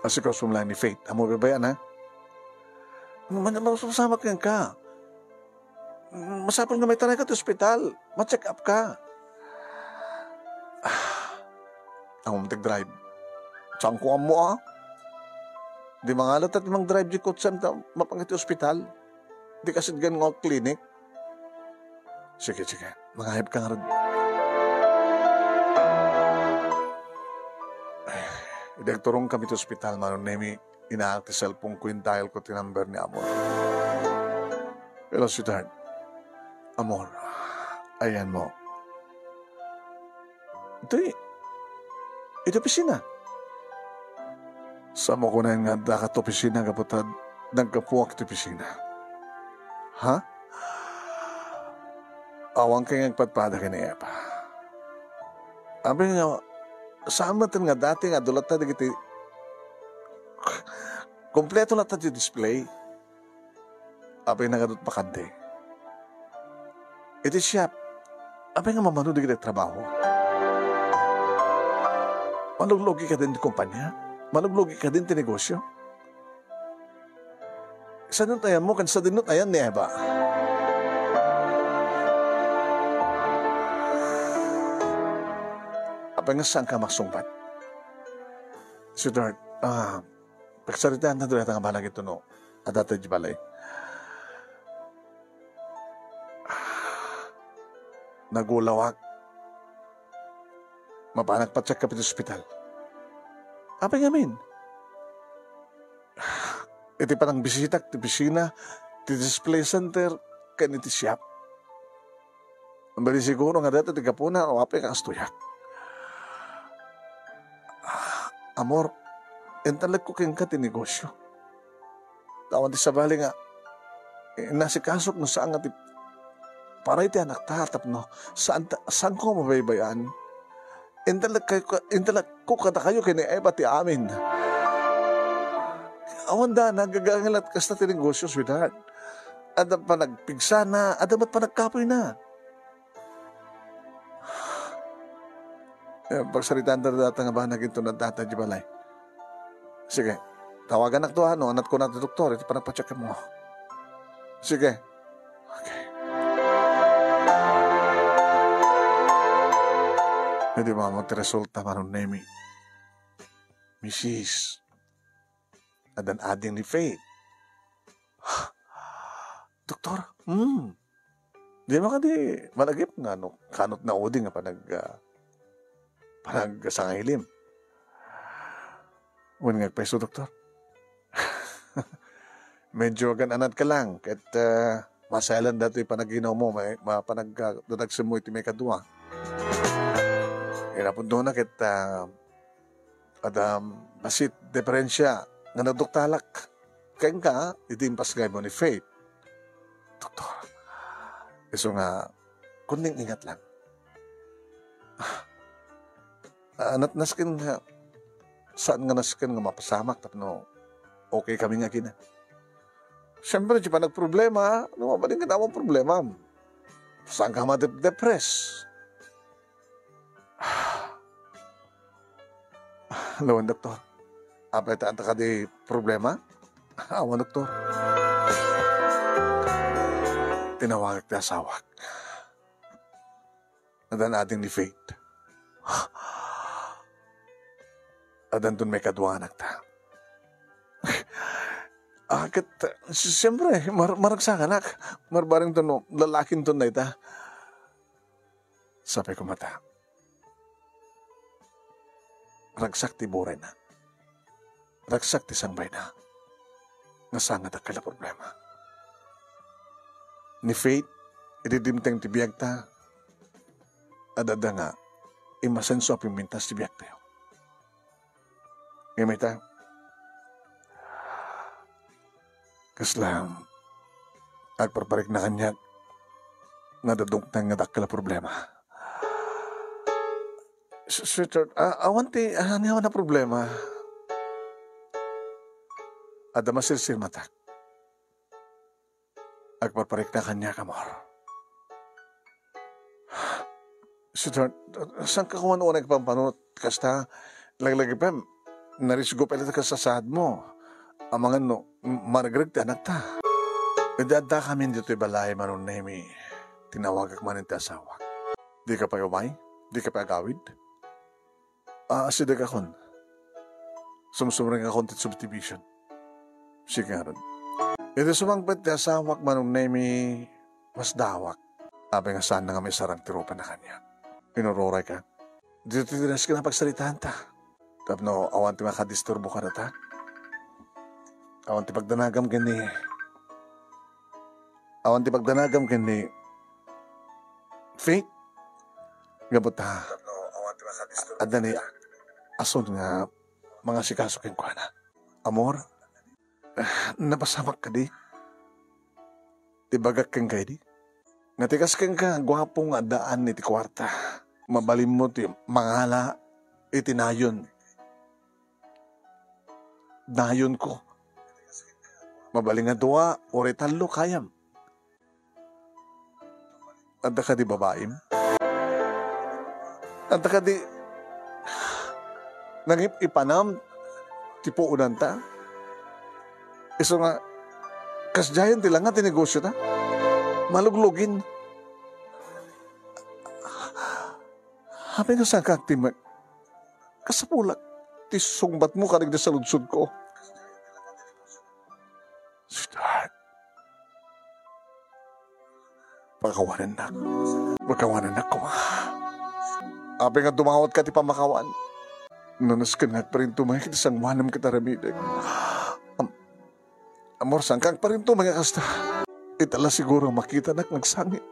Asikasom lang ni Faith. Ammo, baybay-an, ha? Man-, man-, masusamak yan ka. Masapul nga maitarayka ti ospital. Ma-check up ka. Ah, ammo ti drive. Saan ko ammo, ah? Di mangalat ti mang-drive di kotsem ta mapang iti ospital. Di kasidgan nga clinic. Sige, sige. Mangayab ka ngarud. Ay, idi agturong kami ti ospital, Manong Nemi. Inaak ti cellphone ko, in-dial ko ti number ni Amor. "Hello, sweetheart." "Amor, ayanmo. Itoy, iti opisina." "Saanmo kunaen nga addaka iti opisina gapu ta naggapuak iti opisina?" "Ha? Awankay nga agpadpada ken ni Eva. Apay nga, saan met nga dati nga adu latta dagiti, kompleto latta ti display. Apay nga adu met bakante. Iti shop, apay nga mamano dagiti trabaho? Maluglugi kadin ti kompania? Maluglugi kadin ti negosyo? Sadino ti ayanmo ken sadino ti ayan ni Eva?" "Apay nga saanka maksungbat?" "Sweetheart, ah, pagsaritaanta dayta nga banag ito no adda ta idiay balay. Nagulawak. Mapan agpa-check up iti ospital." "Apay ngamin?" "Iti panangbisitak ti opisina, ti display center, ken iti shop. Madi siguro nga dayta ti gapuna no apay nga kastoyak. Ah, Amor, intalekko kenka ti negosyo. Awan ti sabali nga inasikasok no saan nga ti para iti anakta tapno saan ta, saanko mabaybay-an. Intalekko, intalekko kadakayo ken ni Eva ti amin." "Awan da, nagagangelat kasta ti negosyo, sweetheart. Adda panagpigsana, adda met panagkapoyna." Eh, pagsaritaanta dayta nga banag ito no adda ta idiay balay. Sige, tawaganakto, no, anat ko na ti doktor, iti panagpa-check up mo. Sige. Okay. Idi mammo ti resulta, Manong Nemi. Misis, addan ading ni Faith. "Doktor, hmm, di man kadi malagip nga no, kanot na udi nga panag-, ah, panagsangahilim?" "Wen nga agpayso, doktor." "Medyo agan-anad ka lang, ket, ah, masayalan datoy panaginaw mo, may, ma-, panag-, ah, dadagsen mo iti maikadua. Inapod nona ket, ah, adda bassit diferensia nga naduktalak kenka iti impasgaymo ni Faith, doktor. Isu nga, kunning ingat lang." Ah, natnasken nga, saan nga nasken nga mapasamak tapno okay kami nga agina. Siyempre, di pa nagproblema, no, mabalin nga awan problema. Saan ka ma-dep-, depress? Lawen, doktor. Apay ta, anta kadi problema? Awan, doktor. Tinawagak ti asawak. Addan ading ni Faith. Addanton maikadua nga anakta. Ah, ket, si-, siyempre, mar-, maragsakanak. Marbarington no, lalakinton dayta. Sapay koma ta. Ragsak ti burayna. Ragsak ti sangbayna. Nga saan nga dakkel a problema. Ni Faith, idi dimteng ti biagta, adda nga imasenso a pimmintas ti biagtayo. Ngem ita, kasla agparparikna kaniak nga adda dumteng nga dakkel a problema. S-, sweetheart, a-, awan ti, aniaman a problema. Adda masirsirmatak. Agparparikna kaniak, amor. Sweetheart, saan ka koma unay agpampanunot kasta? Laglagipen, narisgo pay latta kas sasaadmo. Amangan no, m-, maregreg ti anakta. Idi addakamin ditoy balay, Manong Nemi, tinawagak manen ti asawak. Dika pay umay? Dika pay agawid? Ah, asidegakon. Sumsumrengakon ti subdivision. Sige ngarud. Idi sumangpet ti asawak, Manong Nemi, masdawak. Apay nga saanna nga maisarang ti rupana kaniak. Inururayka. Ditoy ti nasken a pagsaritanta. Tapno awan ti makadisturbo kadata. Awan ti pagdanagam ken ni, awan ti pagdanagam ken ni Faith. Gapu ta, adda ni Ason nga mangasikaso kenkuana. Amor, napasamak kadi? Ibagak kenka idi. Nga ti kas kenka, guapo nga addaan iti kuarta. Mabalinmo ti mangala iti nayon. Nayonko. Mabalin nga dua, uray tallo, kayam. Adda kadi babaim? Adda kadi nangip-ipanam ti puonanta? Isu nga, kasdiayen ti langa ti negosiota? Maluglugin. Apay nga saanka agtimek? Kasapulak ti sungbatmo kadagiti saludsodko. Sweetheart, pakawanennak. Pakawanennak koma. Apay nga dumawat ka ti pamakawan? No nasken nga agparintumay iti sanguanem ket aramidek. Am-, amor, saanka agparintumay nga kasta? Ita la siguro makitanak nga agsangit.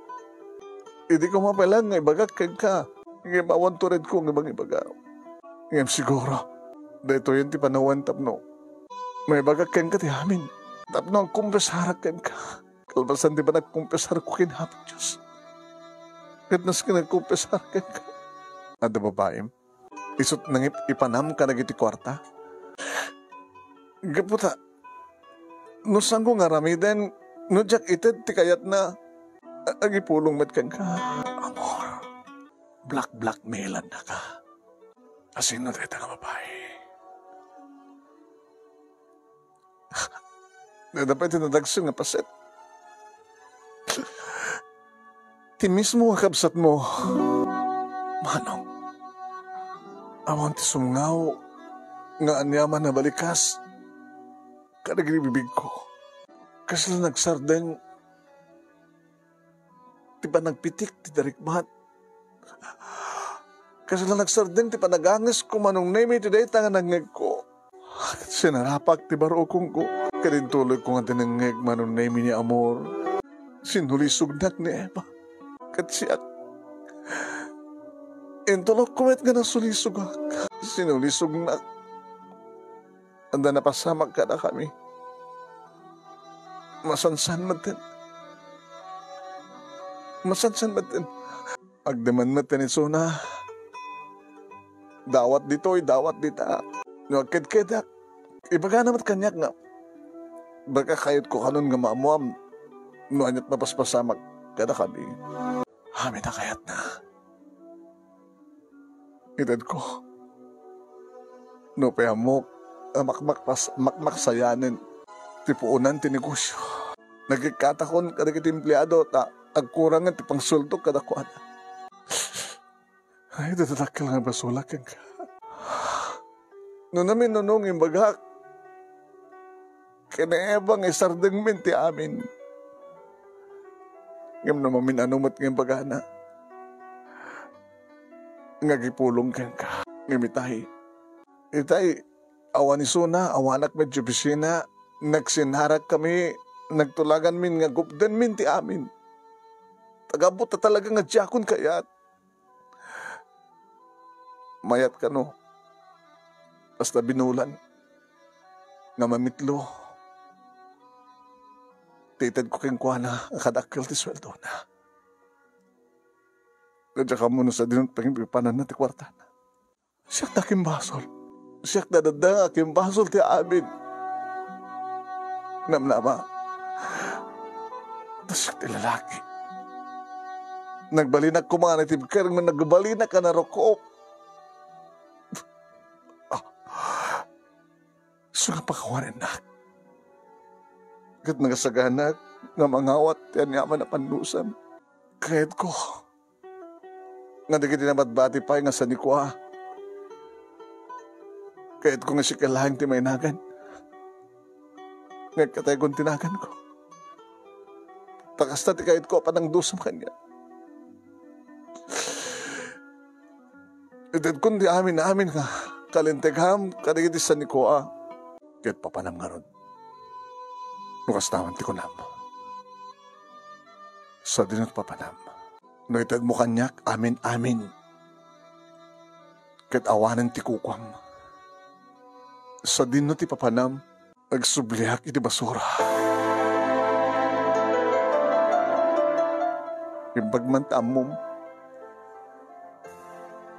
Idi koma pay laeng nga ibagak kenka, ngem awan turedko nga mangibaga. Ngem siguro, daytoyen ti panawen tapno maibagak kenka ti amin. Tapno agkumpesarak kenka. Kalpasan ti panagkumpisarko ken Apo Dios, ket nasken nga agkumpisar kenka. Adda babaim? Isut' nangip-ipanam kadagiti kuarta? Gapu ta, no saanko nga aramiden, no diak ited ti kayatna, a-, agipulong met kenka. Amor, black-blackmailannaka. Asino dayta nga babai? Dayta pay ti nadagsen nga paset. Ti mismo nga kabsatmo, manong, awan ti sumngaw nga aniaman a balikas kadagiti bibigko. Kasla nagsardeng ti panagpitik ti darikmat. Kasla nagsardeng ti panagangesko, Manong Nemy, iti dayta nga nangngegko. Sinarapak ti barukongko. Ket intuloyko nga tinengngeg, Manong Nemy, ni Amor. Sinulisognak ni Eva. Ket siak, intulokko met nga nasulisogak. Sinulisognak. Adda napasamak kadakami. Masansan metten. Masansan metten. Agdemen metten isuna. Dawat ditoy, dawat dita. No agkedkedak, ibagana met kaniak nga, baka kayatko kanon nga maammoam no ania't mapaspasamak kadakami. Amin a kayatna. Itedko. Nupay ammok a makmakpas-, makmaksayanen ti puonan ti negosio, nagikkatakon kadagiti empleado ta agkurangen ti pangsueldok kadakuada. Ay, dadadakkel nga basolak kenka. No naminunong imbagak, ken ni Eva nga isardengmin ti amin. Ngem no mamin-ano met nga imbagana, nga agipulong kenka. Ngem itay, itay, awan isuna, awanak met iti opisina, nagsinarak kami, nagtulaganmin nga gupdenmin ti amin. Tagabut ta talaga nga diakon kayat. Mayat kano, basta binulan nga mamitlo ti itedko kenkuana a kadakkel ti sueldona. Nga diak ammo no sadino ti pangipipananna ti kuartana. Siak ti akimbasol. Siak ti adda nga akimbasol ti amin. Namnama, ta siak ti lalaki. Nagbalinak koma nga natibker, ngem nagbalinak a narukop. Ah, isu nga pakawanennak. Ket nagasaganak nga mangawat ti aniaman a pannusam. Kayatko nga dagiti nabati pay nga sanikua, kayatko nga sika laeng ti mainagan. Nga ikatayon ti naganko. Ta kasta ti kayatko a panangdusam kaniak. Itedkon ti amin-amin nga kalintegam kadagiti sanikua. Ket papanam ngarud. No kasta man ti kunam, sadino ti papanam? No itedmo kaniak amin-amin ket awanen ti kukuam, sadino ti papanam? Agsubliak iti basura. Imbag man ta ammom,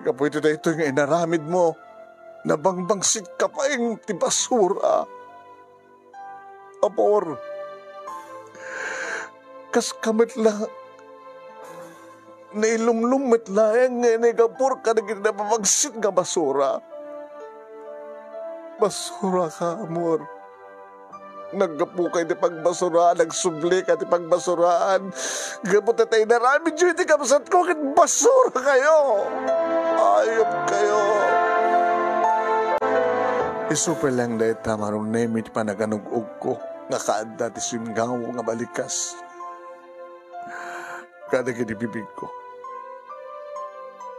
gapu iti daytoy nga inaramidmo, nabangbangsitka pay ti basura. Amor, kaska met la, nailumlom met laeng nga inigapur kadagiti nababangsit nga basura. Basuraka, amor. Naggapuka iti pagbasuraan, nagsublika iti pagbasuraan. Gapu ta inaramidyo iti kabsatko ket basurakayo. Ayupkayo. Isu pay laeng dayta, Manong Nemi, ti panaganug-ugko nga kaadda ti singaw nga balikas kadagiti bibigko.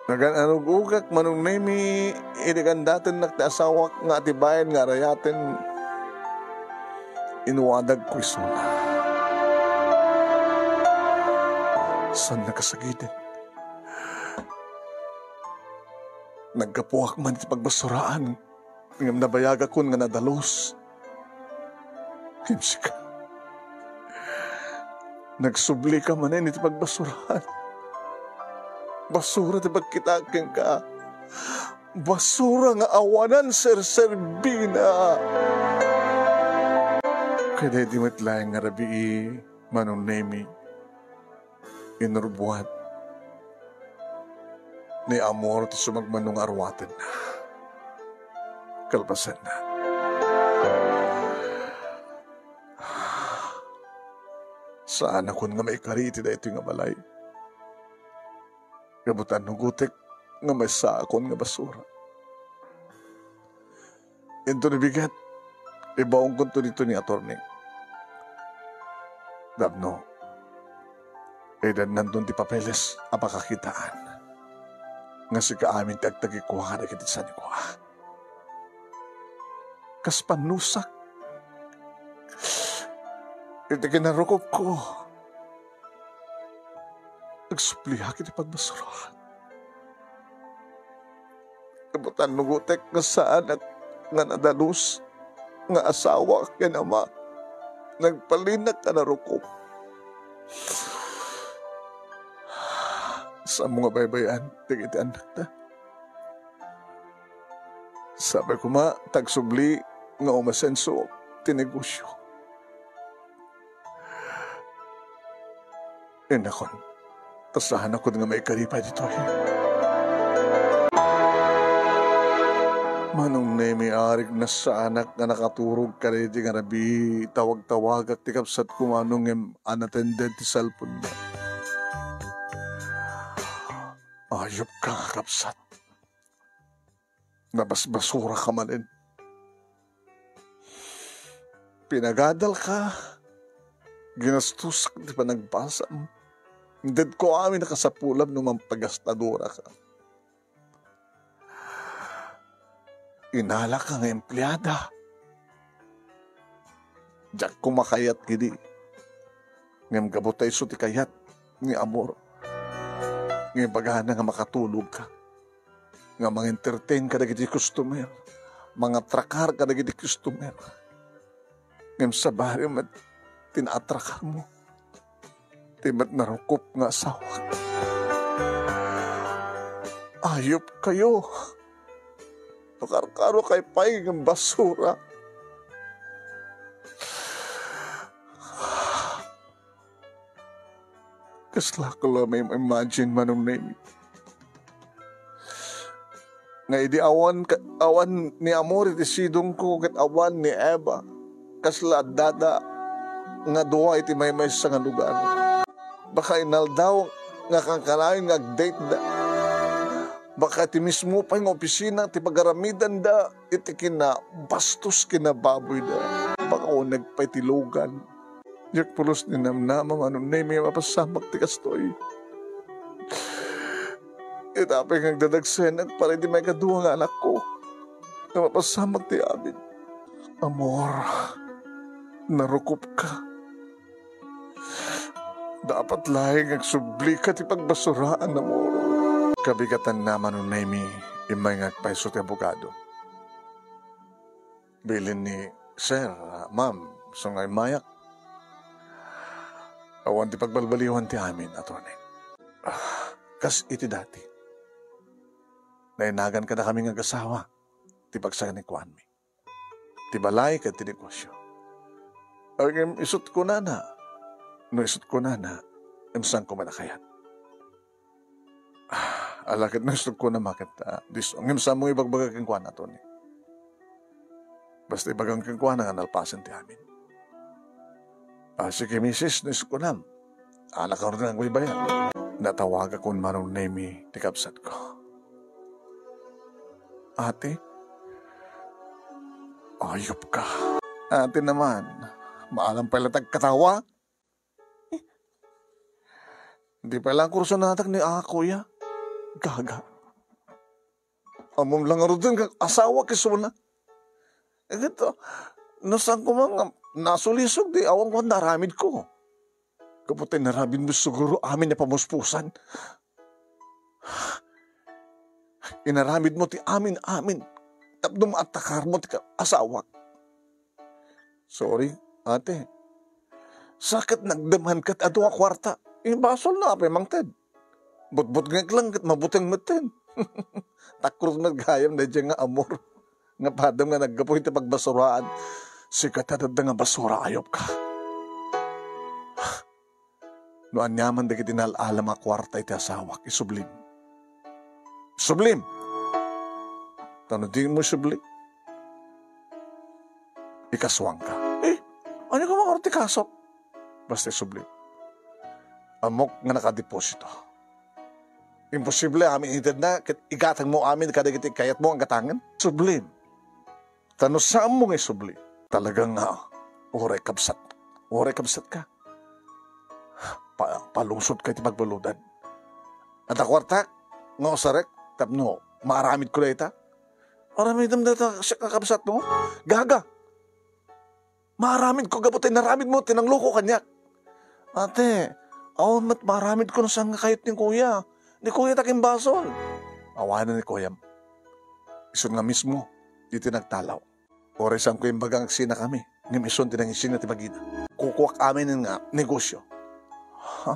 Nagan-anug-ugak, Manong Nemi, idi gandatennak ti asawak nga atibayen nga arayaten, inwadagko isuna. Saan nakasagiden? Naggapuak man iti pagbasuraan, ngem nabayagakon nga nadalus. Ngem sika, nagsublika manen iti pagbasuraan. Basura ti pagkitaek kenka. Basura nga awanan serserbina. Kadaydi met laeng nga rabii, Manong Nemi, inurbuat ni Amor ti sumagmamano nga arwatenna. Kalpasanna, saanakon nga maikari iti daytoy nga balay. Gapu ta annugotek nga maysaakon nga basura. Inton bigat, ibaonkonto ditoy ni attorney. Tapno, idannanton ti papeles a pakakitaan nga sika amin ti agtagikua kadagiti sanikua. Kas pannusak iti kinarukopko, agsubliak iti pagbasuraan. Gapu ta annugotek nga saanak nga nadalus nga asawa ken ama, nagbalin a narukop. Saanmo nga baybay-an dagiti annakta? Sapay koma ta agsubli nga umasenso ti negosio. Innakon, ta saanakon nga maikari pay ditoy. Manong Nemi, arik, nasaanak nga nakaturog kadaydi nga rabii, tawag-tawagak ti kabsatko, Manong, ngem unattended ti cellphone-na. Ayupka nga kabsat. Nabasbasuraka manen. Pinagadalka, ginastosak ti panagbasam. Intedko amin a kasapulam no mampagastadoraka. Inalaka nga empleada. Diak koma kayat idi. Ngem gapu ta isu ti kayat ni Amor, nga ibagana nga makatulogka, nga mangentertain kadagiti customer, mangatrakar kadagiti customer. Ngem sabali met ti naatrakarmo, ti met narukop nga asawak. Ayupkayo. No karkarokay pay nga basura. Kasla ko la maim-imagine, Manong Nemi, nga idi awan ka, awan ni Amor iti sidongko ket awan ni Eva, kasla addada nga dua iti maymaysa nga lugar. Baka inaldaw nga kankanayon nga agdateda. Baka iti mismo pay nga opisina ti pagaramidanda iti kinabastos, kinababoyda. Baka uneg pay ti lugan. Diak pulos ninamnama, Manong Nemi, a mapasamak ti kastoy. Ita pay nga agdadagsenak para iti maikadua nga anakko, nga mapasamak ti amin. Amor, narukopka. Dapat laeng nga agsublika ti pagbasuraan, amor. Kabigatanna, Manong Nemy, immay nga agpayso ti abogado. Bilin ni Sir, ah, Ma'am, isu nga immayak. Awan ti pagbalbaliwan ti amin, attorney. Ah, kas iti dati. Nainagan kadakami nga agasawa ti pagsanikuanmi. Ti balay ket ti negosyo. Ngem isut' kunana, no isut' kunana, ngem saanko met a kayat. Ah, ala ket no isut' kunana, ket, ah, dis-, ngem saanmo ibagbaga kenkuana, Tony. Basta ibagam kenkuana nga nalpasen ti amin. Ah, sige, misis, no isut' kunam. Ala ka ron nga agbaybayag. Natawagakon Manong Nemy ti kabsatko. Ate? Ayop ka. Ate naman. Maalam pay la ti agkatawa. Eh, di pay la kursonatak ni a kuya. Gaga. Ammom la ngaruden nga asawak isuna. Eh, ket, no saan ko man nga nasulisog, di awan ko nga naaramidko. Gapu ta inaramidmo siguro amin a pamuspusan. Inaramidmo ti amin-amin tapno maatakarmo ti ka-, asawak. Sorry, ate. Sa ket nagdem-an ket adu a kuarta. Imbasol no apay mangted. Butbutngek lang ket mabuteng metten. Takros met gayam daydiay nga amor. Nga padam nga naggapu iti pagbasuraan. Sika ti adda nga basura, ayop ka. No aniaman dagiti nal-alam a kuarta iti asawak, isublim. Isublim! Ta no dimo isubli, ikasuangka. Eh, ania koma ngarud ti kasok? Basta isublim. Ammok nga nakadeposito. Imposible amin itedna, ket igatangmo amin kadagiti kayatmo a gatangen? Sublim. Ta no saanmo nga isubli, talaga nga, uray kabsat, uray kabsat ka. Pa-, palungsot ka iti pagbaludan. Adda kuartak nga usarek tapno maaramidko dayta. Aramidem dayta, siak nga kabsatmo. Gaga! Maaramidko gapu ta inaramidmo ti nangloko kaniak. Ate, awan met maaramidko no saan nga kayat ni kuya. Ni kuya ta ken basol. Awanen ni kuyam. Isun nga mismo, iti nagtalaw. Uray saanko imbaga nga agsinakami, ngem isun ti nangisina ti bagina. Kukuak amin nga negosyo. Ha?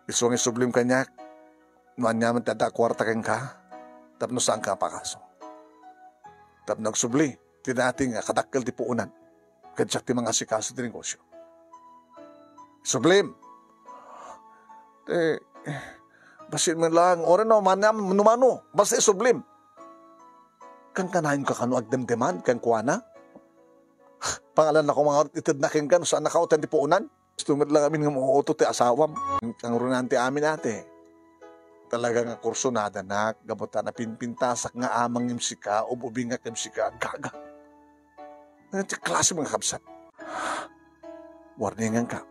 Isu nga isublim kaniak, no aniaman ti adda a kuarta kenka, tapno saanka a pakaso. Tapno agsubli, ti dati nga kadakkel ti puonan, ket siak ti mangasikaso ti negosyo. Isublim! Eh, bassit man lang, uray no, manam-, no mano, basta isublim. Kankanayon ka kano agdemdeman kenkuana? Pangalan na ko nga itedna kenka no saan a kauten ti puonan? Gusto met lang amin nga mauto ti asawam. Kangrunan ti amin, ate. Talaga nga kursunadanak, gapu ta napinpintasak nga amang ngem sika, ub-ubingak ngem sika, gaga. Ania ti klase nga kabsat? Warninganka.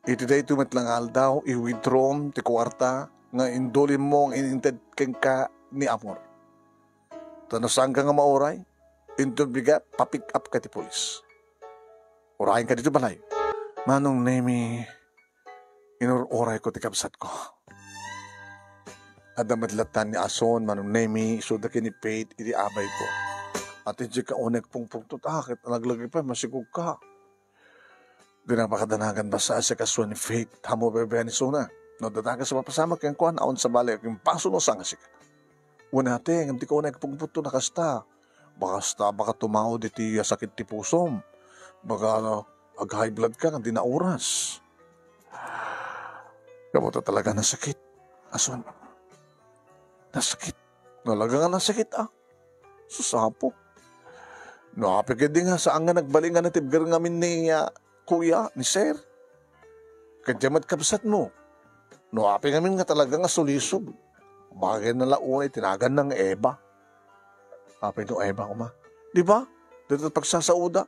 Iti daytoy met lang nga aldaw, i-withdraw ti kuarta nga indulimmo nga ininted kenka ni Amor. Ta no saanka nga mauray, inton bigat, pa-pick up ka ti pulis. Urayenka ditoy balay. Manong Nemy, inur-urayko ti kabsatko. Adda met latta ni Ason, Manong Nemy, isuda ken ni Faith iti abayko. Ate, diak unay agpungpungtot, a, ket laglagipay, masikog ka. Di na makadanagan basta a siak a sua ni Faith, ammo baybay-an isuna. No adda dakes a mapasamak kenkuana, awan sabali a imbasol no saan nga siak. Wen, ate, ngem dika unay agpungpungtot a kasta. Baka kasta, baka tumawid iti sakit ti pusom. Baka ag-high blood ka, ken di na oras. Gapu ta talaga nasakit. Ason? Nasakit. Talaga nga nasakit, a. Sus, Apo. No apay ketdi nga saan nga nagbali nga natibker ngamin ni, a, kuya, ni sir. Ket diay met kabsatmo. No apay ngamin nga talaga nga sulisog. Bagay na la unay ti naganna nga Eva. Apay no Eva koma? Di ba? Dayta pagsasaoda.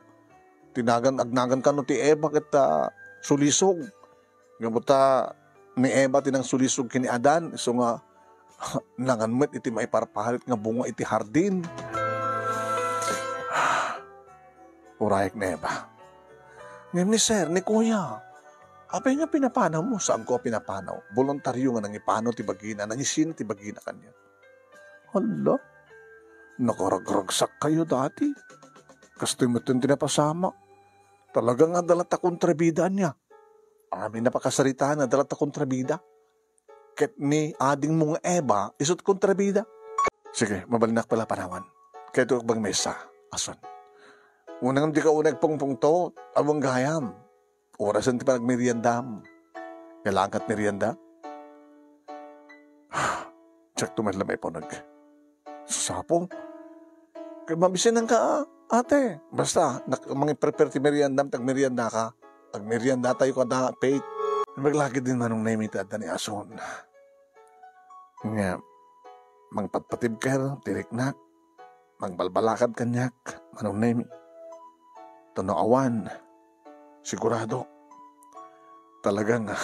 Ti nagan, agnagan kano ti Eva ket, a, sulisog. Gapu ta ni Eva ti nangsulisog ken ni Adan, isu nga nangan met iti maiparparit nga bunga iti hardin. Urayek ni Eva. Ngem ni Sir, ni Kuya, apay nga pinapanawmo? Saanko a pinapanaw. Boluntario nga nangipanaw ti bagina, nangisina ti bagina kaniak. Hala, nakaragragsak kayo dati. Kastoy met ti napasamak. Talaga nga adda latta kontrabida ania. Amin a pakasaritaan, adda latta kontrabida. Ket ni adingmo nga Eva, isu't kontrabida. Sige, mabalinak pala panawan. Kayto agmamesa, ason. Unam dika unay agpungpungto, awan gayam. Orasen ti panagmeriendam. Kailangan kat merienda? Diak to met la maipanag. Sasapo. Kay mabisinanka, ate. Basta, nak-, mangiprepare ti meriendam, ti agmeriendaka. Agmeriendatayo kada, Faith. Imbag lagi din Manong Nemi ti adda ni Ason. Nga, mangpatpatibker, ti riknak. Mangbalbalakad kaniak, Manong Nemi. Ta no awan, sigurado. Talaga nga,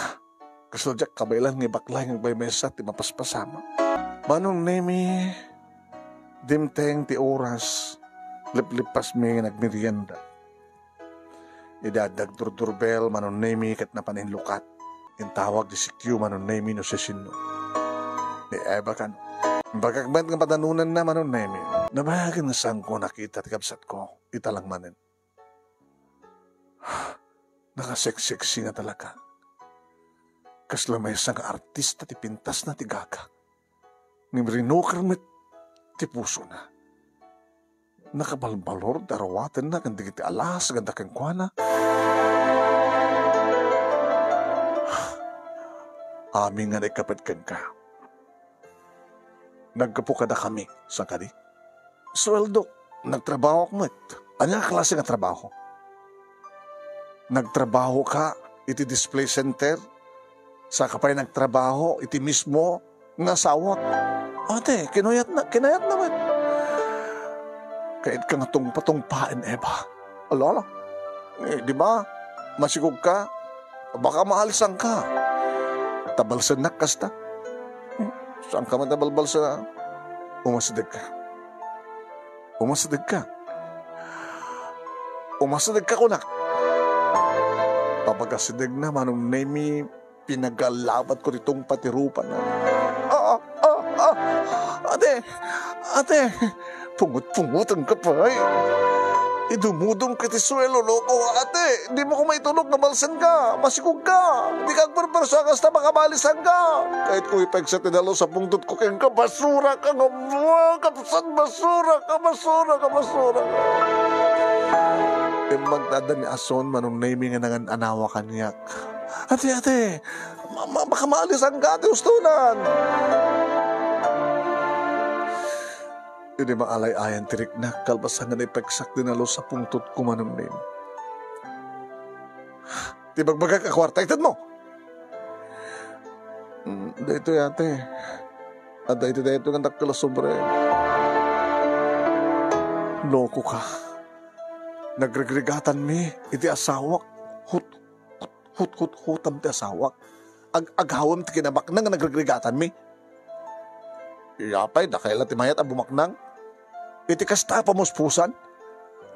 kasla diak kabaelan nga ibaklay nga agmamesa ti mapaspasamak. Manong Nemi, dimteng ti oras, liplipasmi nga nagmerienda. Idi adda agdurdurbel, Manong Nemi, ket napan inlukat. Intawag ti C Q, Manong Nemi, no siasino. Ni Eva kano. Imbagak met nga padanonanna, Manong Nemi. Nabayagen nga saanko nakita ti kabsatko. Ita lang manen. Nakaseksexy nga talaga. Kasla maysa nga artista ti pintasna ti gaga. Ngem rinuker met ti pusona. Nakabalbalor ti aruatenna ken dagiti alahas nga adda kenkuana. Amin nga naikapet kenka. Naggapu kadakami, saan kadi? Sueldo, nagtrabahoak met. Ania a klase nga trabaho? Nagtrabahoka iti display center? Saka pay nagtrabaho iti mismo nga asawak? Ate, kinuyatna, kinayatna met. Kayat ka nga tungpa-tungpaen, Eva. Ala, ala. Eh, di ba? Masikog ka. Baka maalisan ka. Tabalsennak kasta. Hmm, saan ka man tabalbalsa? Umasideg ka. Umasideg ka. Umasideg ka, kunak. Papagasideg na, Manong Nemi, pinagalabat ko ti tungpa ti rupana. Ah, ah, ah, ah. Ate, ate, pungot-pungotan ka pay. Idumudong ka ti suelo, loko, ate. Di mo ko maitulok nga balsen ka. Masikog ka. Di ka agperperso a kasta, makabalisan ka. Kahit ko ipegsa ti dalo sa pungtot ko kenka, basura ka nga, ah, kabsat, basura ka, basura ka, basura ka. Imbag ta adda ni Ason, Manong Nemi nga nangan-anawa kaniak. Ate, ate, ma-, ma-, baka maalisan ka, ate, ustonan. Idi maalay-ayan ti riknak, kalpasan nga naipegsak ti nalus a pungtotko, Manong Nemi. Ti bagbagak a kuarta, ited mo. Mm, daytoy, ate. Adda iti daytoy nga dakkel a sobre. Loko ka. Nagrigrigatanmi iti asawak. Hut-, hut-, hut-, hutam ti asawak. Ag-, agawem ti kinabaknang nga nagrigrigatanmi. Apay, dakayla ti mayat a bumaknang. Iti kasta a pamuspusan.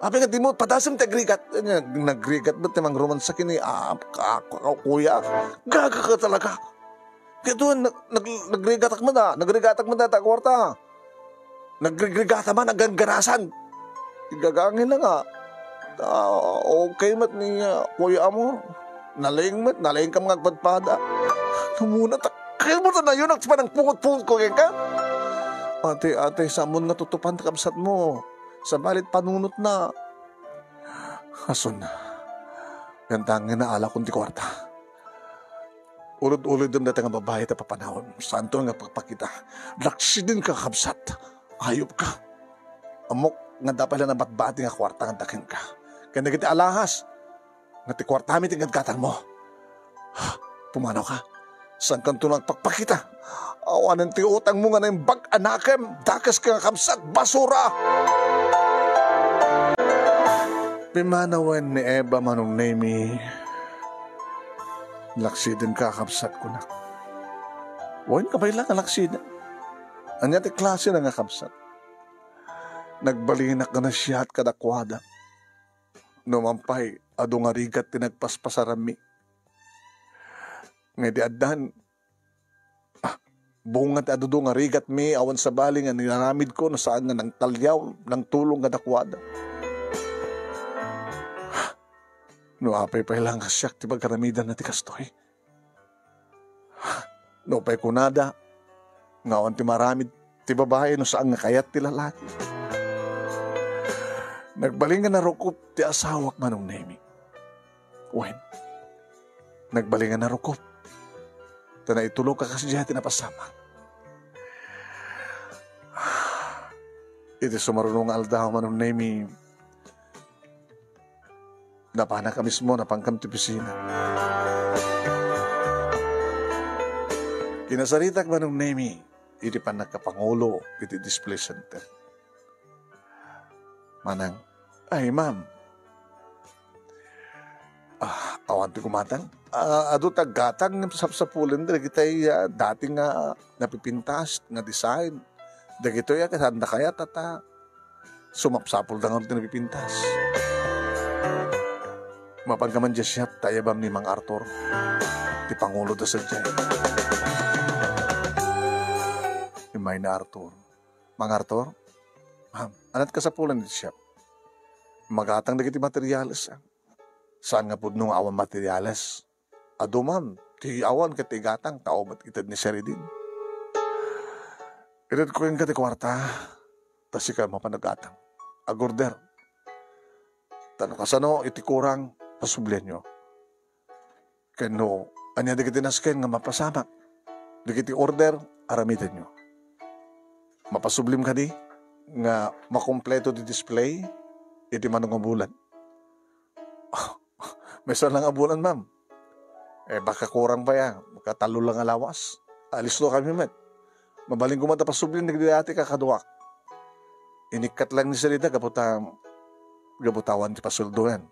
Apay nga di mo padasem ti agrigat. Nag-, nagrigat met ti mangromansa ken ni, ah, ka-, ka-, kuya. Gaga ka talaga. Kaya doon, nag-, nag-, nagrigatak man, ah. Nagrigatak man data kuwarta. Nagrigrigata man, naggangarasan. Igagangin na nga. Ah, okay met ni, ah, kuya mo. Nalaing met, nalaing ka nga agpadpada. Namuna ta, kaya mo ta nayon, nagpanangpungot-pungot ko kenka. Ate, ate, samon nga tutupan ta kabsat mo. Sabalit panunot na. Ason, yan tangin na alakon ti kuwarta. Ulod-ulodem dayta nga babai ta papanawem. Santo nga pagpakita. Laksiden ka, kabsat. Ayop ka. Ammok nga dapay la nabatbati nga kuwarta nga daken ka. Ken dagiti alahas nga ti kuwartami ti gadgatangmo. Pumanaw ka. Saan kanto nagpakpakita? Awanen ti utangmo nga naimbag a nakem. Dakes ka nga kabsat, basura! Pimanawen ni Eva, Manong Nemi. Laksiden ka, kabsat, kunak. Wen, kabay lang nga laksiden. Ania ti klase na nga kabsat? Nagbalinak nga nasiat kadakuada. No man pay, adu nga rigat ti nagpaspasarammi. Nga idi addan, ah, bunga ti adu nga rigatmi, awan sabali nga inaramidko no saan nga nangtaliaw, nangtulong kadakuada. No apay pay lang a siak ti pagaramidanna ti kastoy. No pay kunada nga awan ti maaramid ti babai no saan nga kayat ti lalaki. Nagbalin nga narukop ti asawak, Manong Nemi. Wen, nagbalin nga narukop. Ta naitulok a kasdiay ti napasamak. Iti sumaruno nga aldaw, Manong Nemi, napanak a mismo, napankam ti opisina. Kinasaritak, Manong Nemi, iti pannakapangulo iti display center. Manang, "Ay, ma'am. Ah, awan ti kumatang. Ah, adu ti aggatang nga sapsapulen dagitay, ah, dati nga napipintas nga design. Dagitoy a kasanda kayat, ta sumapsapulda ngarud ti napipintas." Mapanka man diay shop, ta ayabam ni Mang Arthur. Ti panguloda sadiay. Immay ni Arthur. "Mang Arthur, ma'am, ania't kasapulan iti shop?" "Magatang dagiti materials, ah." "Saan nga pudno nga awan materials?" "Adu, ma'am, ti awan ket ti igatang, tao met ited ni Sir Edin." "Itedko kenka ti kuarta, ta sika mapan aggatang. Agorder. Ta no kasano iti kurang, pasublianyo. Ken no ania dagiti nasken nga mapasamak, dagiti order, aramidenyo. Mapasublim kadi nga makompleto ti display iti mano nga bulan?" "Maysa lang a bulan, ma'am. Eh, baka kurang pay, ah. Baka tallo lang a lawas. Alisto kami met. Mabalin koma ta pasublin dagiti dati kakaduak." Inikkat lang ni Sarita gapu ta, gapu ta awan ti pasuldoan.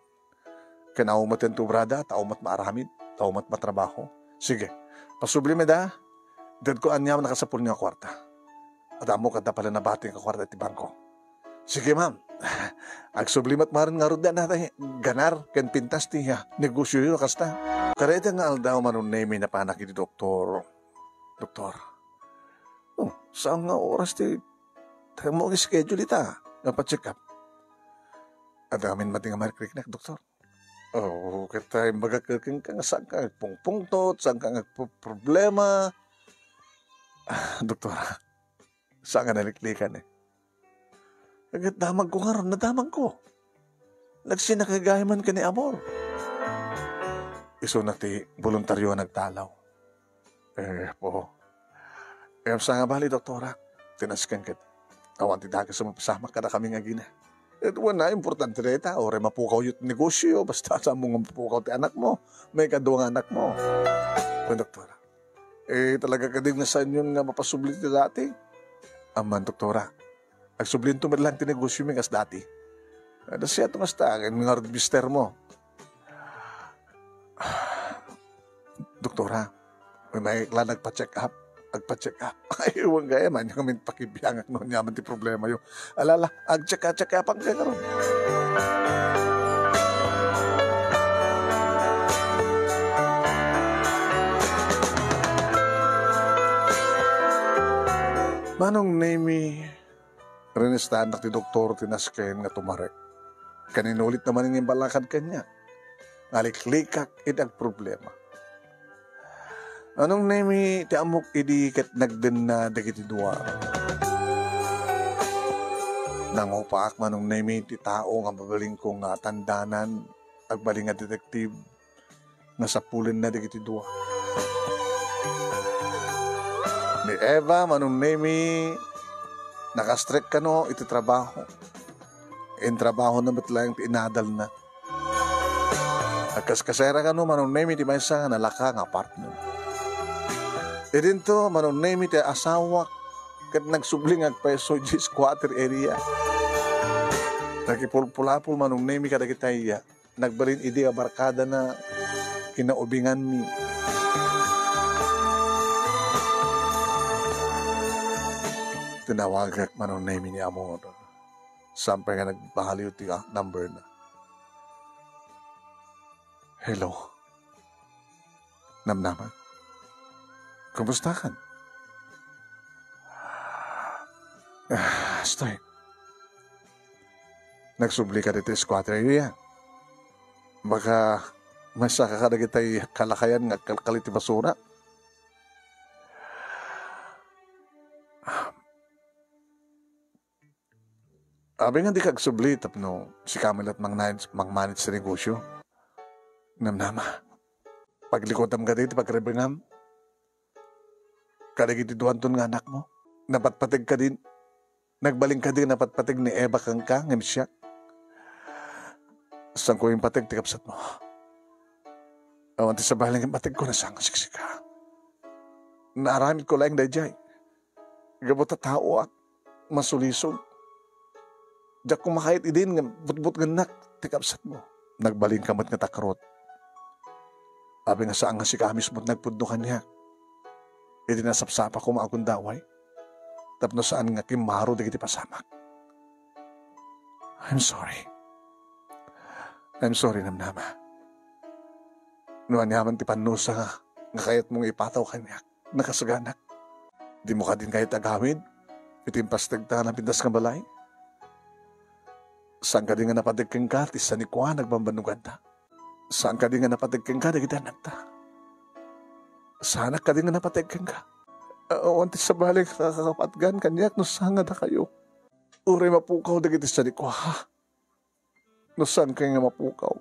Ken awan met ti obrada, tao met maaramid, tao met matrabaho. "Sige, pasublim ida, itedko aniaman a kasapulyo nga kuarta. Adda ammok adda pay la nabati nga kuarta iti bangko." "Sige, ma'am. Agsubli met manen ngarud dayta ganar ken pintas ti, ah, negosioyo a kasta." Kadayta nga aldaw, Manong Nemi, napanak iti doktor. "Doktor, oh, saan nga oras ti ammok nga schedule ita nga pa-check up?" "Adda amin met nga mariknak, doktor." "Oh, ket, ah, imbagak kenka nga saanka agpungpungtot, saanka agpoproblema." "Ah, doktora, saan nga naliklikan, eh. Ket damagko ngarud, nadamagko. Nagsinakagay man ken ni Amor." Isuna ti boluntario a nagtalaw. "Eh, po. Em, saan nga bali, doktora? Ti nasken ket awan ti dakes a mapasamak kadakami nga agina." "Et wen, importante dayta. Uray mapukawyo ti negosio, basta saanmo nga mapukaw ti anakmo, maikadua nga anakmo." Wen, doktora. "Eh, talaga kadi nga saanyon nga mapasubli ti dati?" "Ammo, doktora. Agsublinto met lang ti negosiomi kas dati. Adda siak kasta, ken ngarud mistermo." "Doktora, may, may lang agpa-check up, agpa-check up." "Ay, wen gayam, ania ngamin pakibiangak no aniaman ti problemayo. Ala, ala, agcheck-check-upan kayo ngarud." Manong Nemi, rinistaannak ti doktor ti nasken nga tumarek. Ken inulitna manen nga imbalakad kaniak. Naliklikak iti agproblema. Manong Nemi, ti ammok idi ket nagdenna dagiti dua. Nangupaak, Manong Nemi, ti tao nga mabalinko nga tandanan, agbalin nga detective, nga sapulenna dagiti dua. Ni Eva, Manong Nemi, nakastrek kano iti trabaho. Intrabahona met laeng ti inadalna. Agkaskasera kano, Manong Nemi, ti maysa nga nalaka nga apartment. Idinto, Manong Nemi, ti asawak ket nagsubli nga agpayso iti squatter area. Nakipulpulapol, Manong Nemi, kadagitay nagbalin idi a barkadana, kinaubinganmi. Tinawagak, Manong Nemi, ni Amor. Saan pay nga nagbaliw ti, ah, number na. Hello. Namnama. Kumustakan? Ah, Stoy. Nagsubli ka ditoy squatter area. Baka maisaka kadagitay kalakayan nga agkalkal iti basura. Abi nga dika agsubli tapno sika met laeng mangmanage, mangmanage ti negosyo. Namnama. Paglikutam kadi ti pagrebengam kadagiti duanton nga anakmo. Napatpateg kadi, nagbalin kadi nga napatpateg ni Eva kenka ngem siak. Saanko impateg ti kabsatmo. Awan ti sabali nga ipategko no saan nga siksika. Naaramidko laeng daydiay. Gapu ta taoak, masulisog. Diak koma kayat idin nga butbutngennak ti kabsatmo. Nagbalinka met nga takrot. Abi nga saan nga sika mismo ti nagpudno kaniak. Idi nasapsapako nga agundaway. Tapno saan nga kimmaro dagiti pasamak. I'm sorry. I'm sorry, Namnama. No ania man ti pannusa nga, nga kayatmo nga ipataw kaniak. Nakasaganak. Dimo kadi kayat agawid iti impastegta nga napintas nga balay? Saan kadi nga napateg kenka ti sanikua nga agbambannoganta? Saan kadi nga napateg kenka dagiti anakta? Saanak kadi nga napateg kenka? Awan ti sabali nga kakapatgan kaniak no saan nga dakayo. Uray mapukaw dagiti sanikua. No saan kayo nga mapukaw,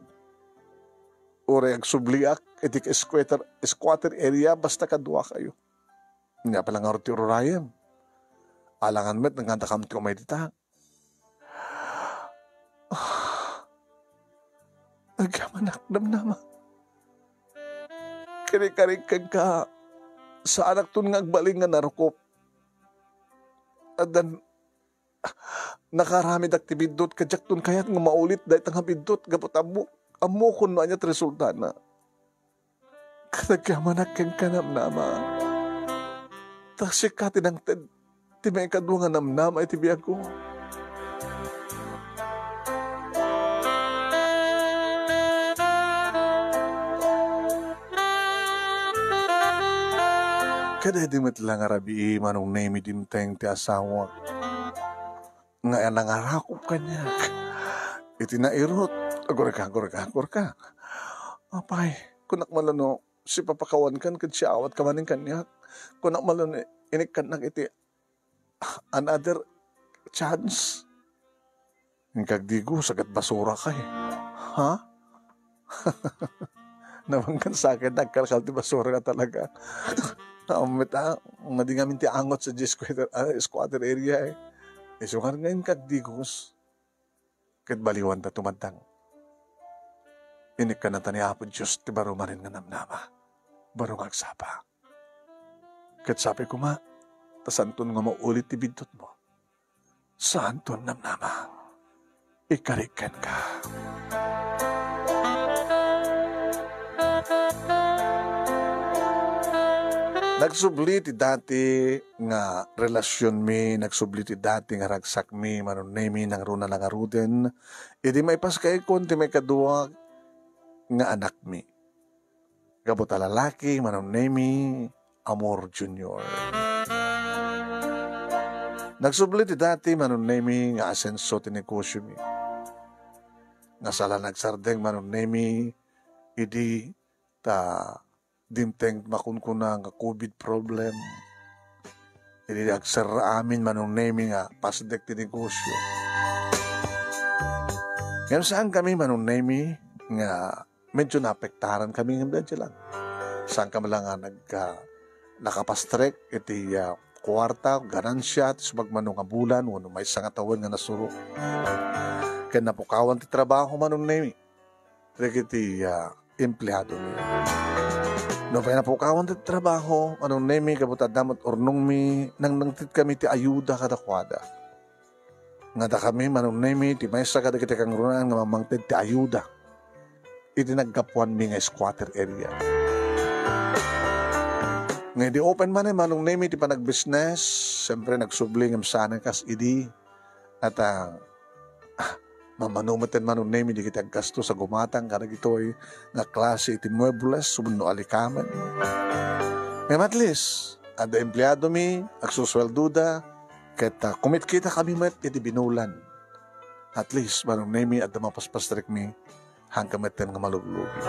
uray agsubliak iti squatter, squatter area basta kaduakayo. Ania pay la ngarud ti ururayem? Alangan met nga dakam ti umay dita. Agyamanak, Namnama. Kirikarik kenka, saanakton nga agbalin nga narukop. Addan Nakaramidak ti biddut, ket diakton kayat nga maulit dayta nga biddut, gapu ta ammo, ammokon no ania ti resultana. Ket agyamanak kenka, Namnama. Ta sika ti nangted ti maikadua nga namnama iti biagko. Kadaydi met la nga rabii, Manong Nemy, dimteng ti asawak nga nangarakop kaniak iti nairut. Agurka, agurka, agurka. Apay, kunak man la no sipapakawankan ket siawatka manen kaniak. Kunak man la no inikkannak iti another chance. Inkagdigo, sagat basura kay. Ha? Nabangan sa akin, nagkalkal ti basura nga talaga. Ammit, ah, madi ngamin ti angot sa squatter, ah, squatter area, eh. Isu nga ngayon kagdigos. Ket baliwan ta tumandang. Inikkanna ta ni Apo Dios ti baro manen nga namnama. Baro nga agsapa. Ket sapay koma, ta saanton nga maulit ti biddutmo. Saanton namnama. Ikariken ka. Nagsubli ti dati nga relasionmi, nagsubli ti dati nga ragsakmi, Manong Nemy, nangruna la ngaruden. Idi maipaskayakon ti maikadua nga anakmi. Gapu ta lalaki, Manong Nemy, Amor Junior. Nagsubli ti dati, Manong Nemy, nga asenso ti negosiomi. Nga sala nagsardeng, Manong Nemy, idi ta dimteng makunkuna nga covid problem. Idi agserra amin, Manong Nemy, nga pasdek ti negosio. Ngem saan kami, Manong Nemy, nga medyo naapektaran kami ngem daydiay lang. Saan kami lang nga nag-, ah, nakapastrek iti, ah, kuarta, ganansia, ti subagmano nga bulan, wenno maysa nga tawen nga nasuro. Ken napukawan ti trabaho, Manong Nemy, dagiti, ah, empleadomi. No pay napukawan ti trabaho, Manong Nemy, gapu ta adda met urnongmi, nangnangted kami ti ayuda kadakuada. Nga dakami, Manong Nemy, ti maysa kadagiti kangrunaan nga mamangted ti ayuda iti naggapuanmi nga squatter area. Nga idi open manen, Manong Nemy, ti panagbisnes, siyempre, nagsubli ngem saan kas idi. At, ah, Mammano metten, Manong Nemi, dagiti aggastos a gumatang kadagitoy nga klase iti muebles wenno alikamen. Ngem at least, adda empleadomi, agsusueldoda, ket, ah, kumitkitakami met iti binulan. At least, Manong Nemi, adda mapaspastrikmi, haanka metten nga maluglugi.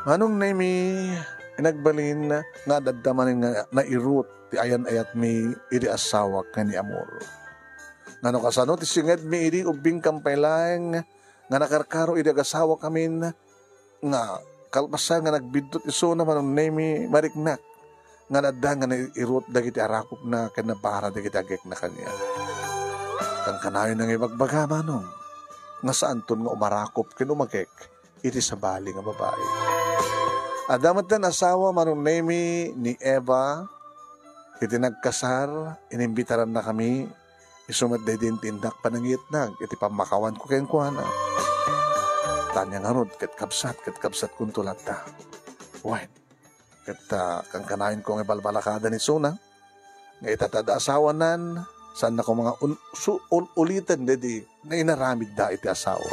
Manong Nemi, inagbalin nga adda manen nga nairut ti ayan-ayatmi iti asawak nga ni Amor. Nga no kasano ti singedmi idi ubbingkan pay laeng nga nakarkaro idi agasawakamin, nga kalpasan nga nagbiddut isuna, Manong Nemi, mariknak nga nadda nga nairut dagiti arakupna ken nabara dagiti agekna kaniak. Kankanayon nga ibagbaga, Manong, nga saanton nga umarakop ken umagek iti sabali nga babai. Adda metten asawa, Manong Nemi, ni Eva. Iti nagkasar, inimbitarannakami. Isu met daydi ti innak panangitnag iti pammakawanko kenkuana. Tania ngarud, ket kabsat, ket kabsatkonto latta. Wen, ket, ah, kankanayonko nga ibalbalakada ni Suna, nga ita ti adda asawanan, saanna koma nga ul-, su-, ul-, uliten daydi nga inaramidda iti asawa.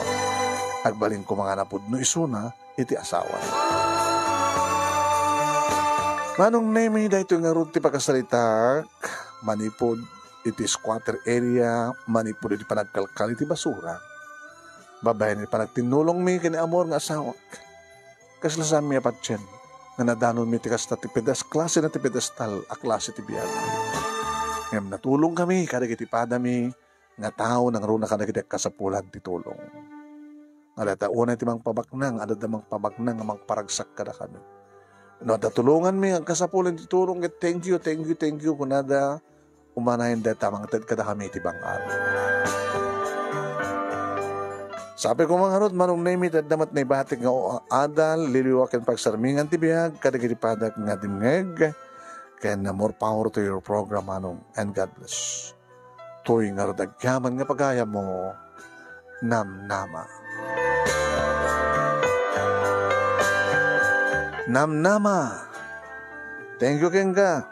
Agbalin koma nga napudno isuna iti asawa. Manong Nemi, daytoy ngarud ti pakasaritak manipud iti squatter area, manipud iti panagkalkal iti basura. Babaen iti panagtinnulongmi ken ni Amor nga asawak. Kasla saanmi a patien nga nadanonmi ti kasta ti pedes-, klase na ti pedestal a klase ti biag. Ngem natulongkami kadagiti padami nga tao nangruna kadagiti agkasapulan ti tulong. Adda unay ti mangpabaknang, adda mangpabaknang nga mangparagsak kadakami. No adda tulonganmi nga agkasapulan ti tulong, ket thank you, thank you, thank you, kunada, umanayen dayta mangted kadakami iti bang-at. Sapay koma ngarud, Manong Nemi, ti adda met naibatik nga adal, liliwa ken pagsarmingan ti biag kadagiti padak nga dimngeg ken more power to your program, Manong, and God bless. Toy ngarud agyaman nga pagayammo, Namnama. Namnama. Thank you kenka.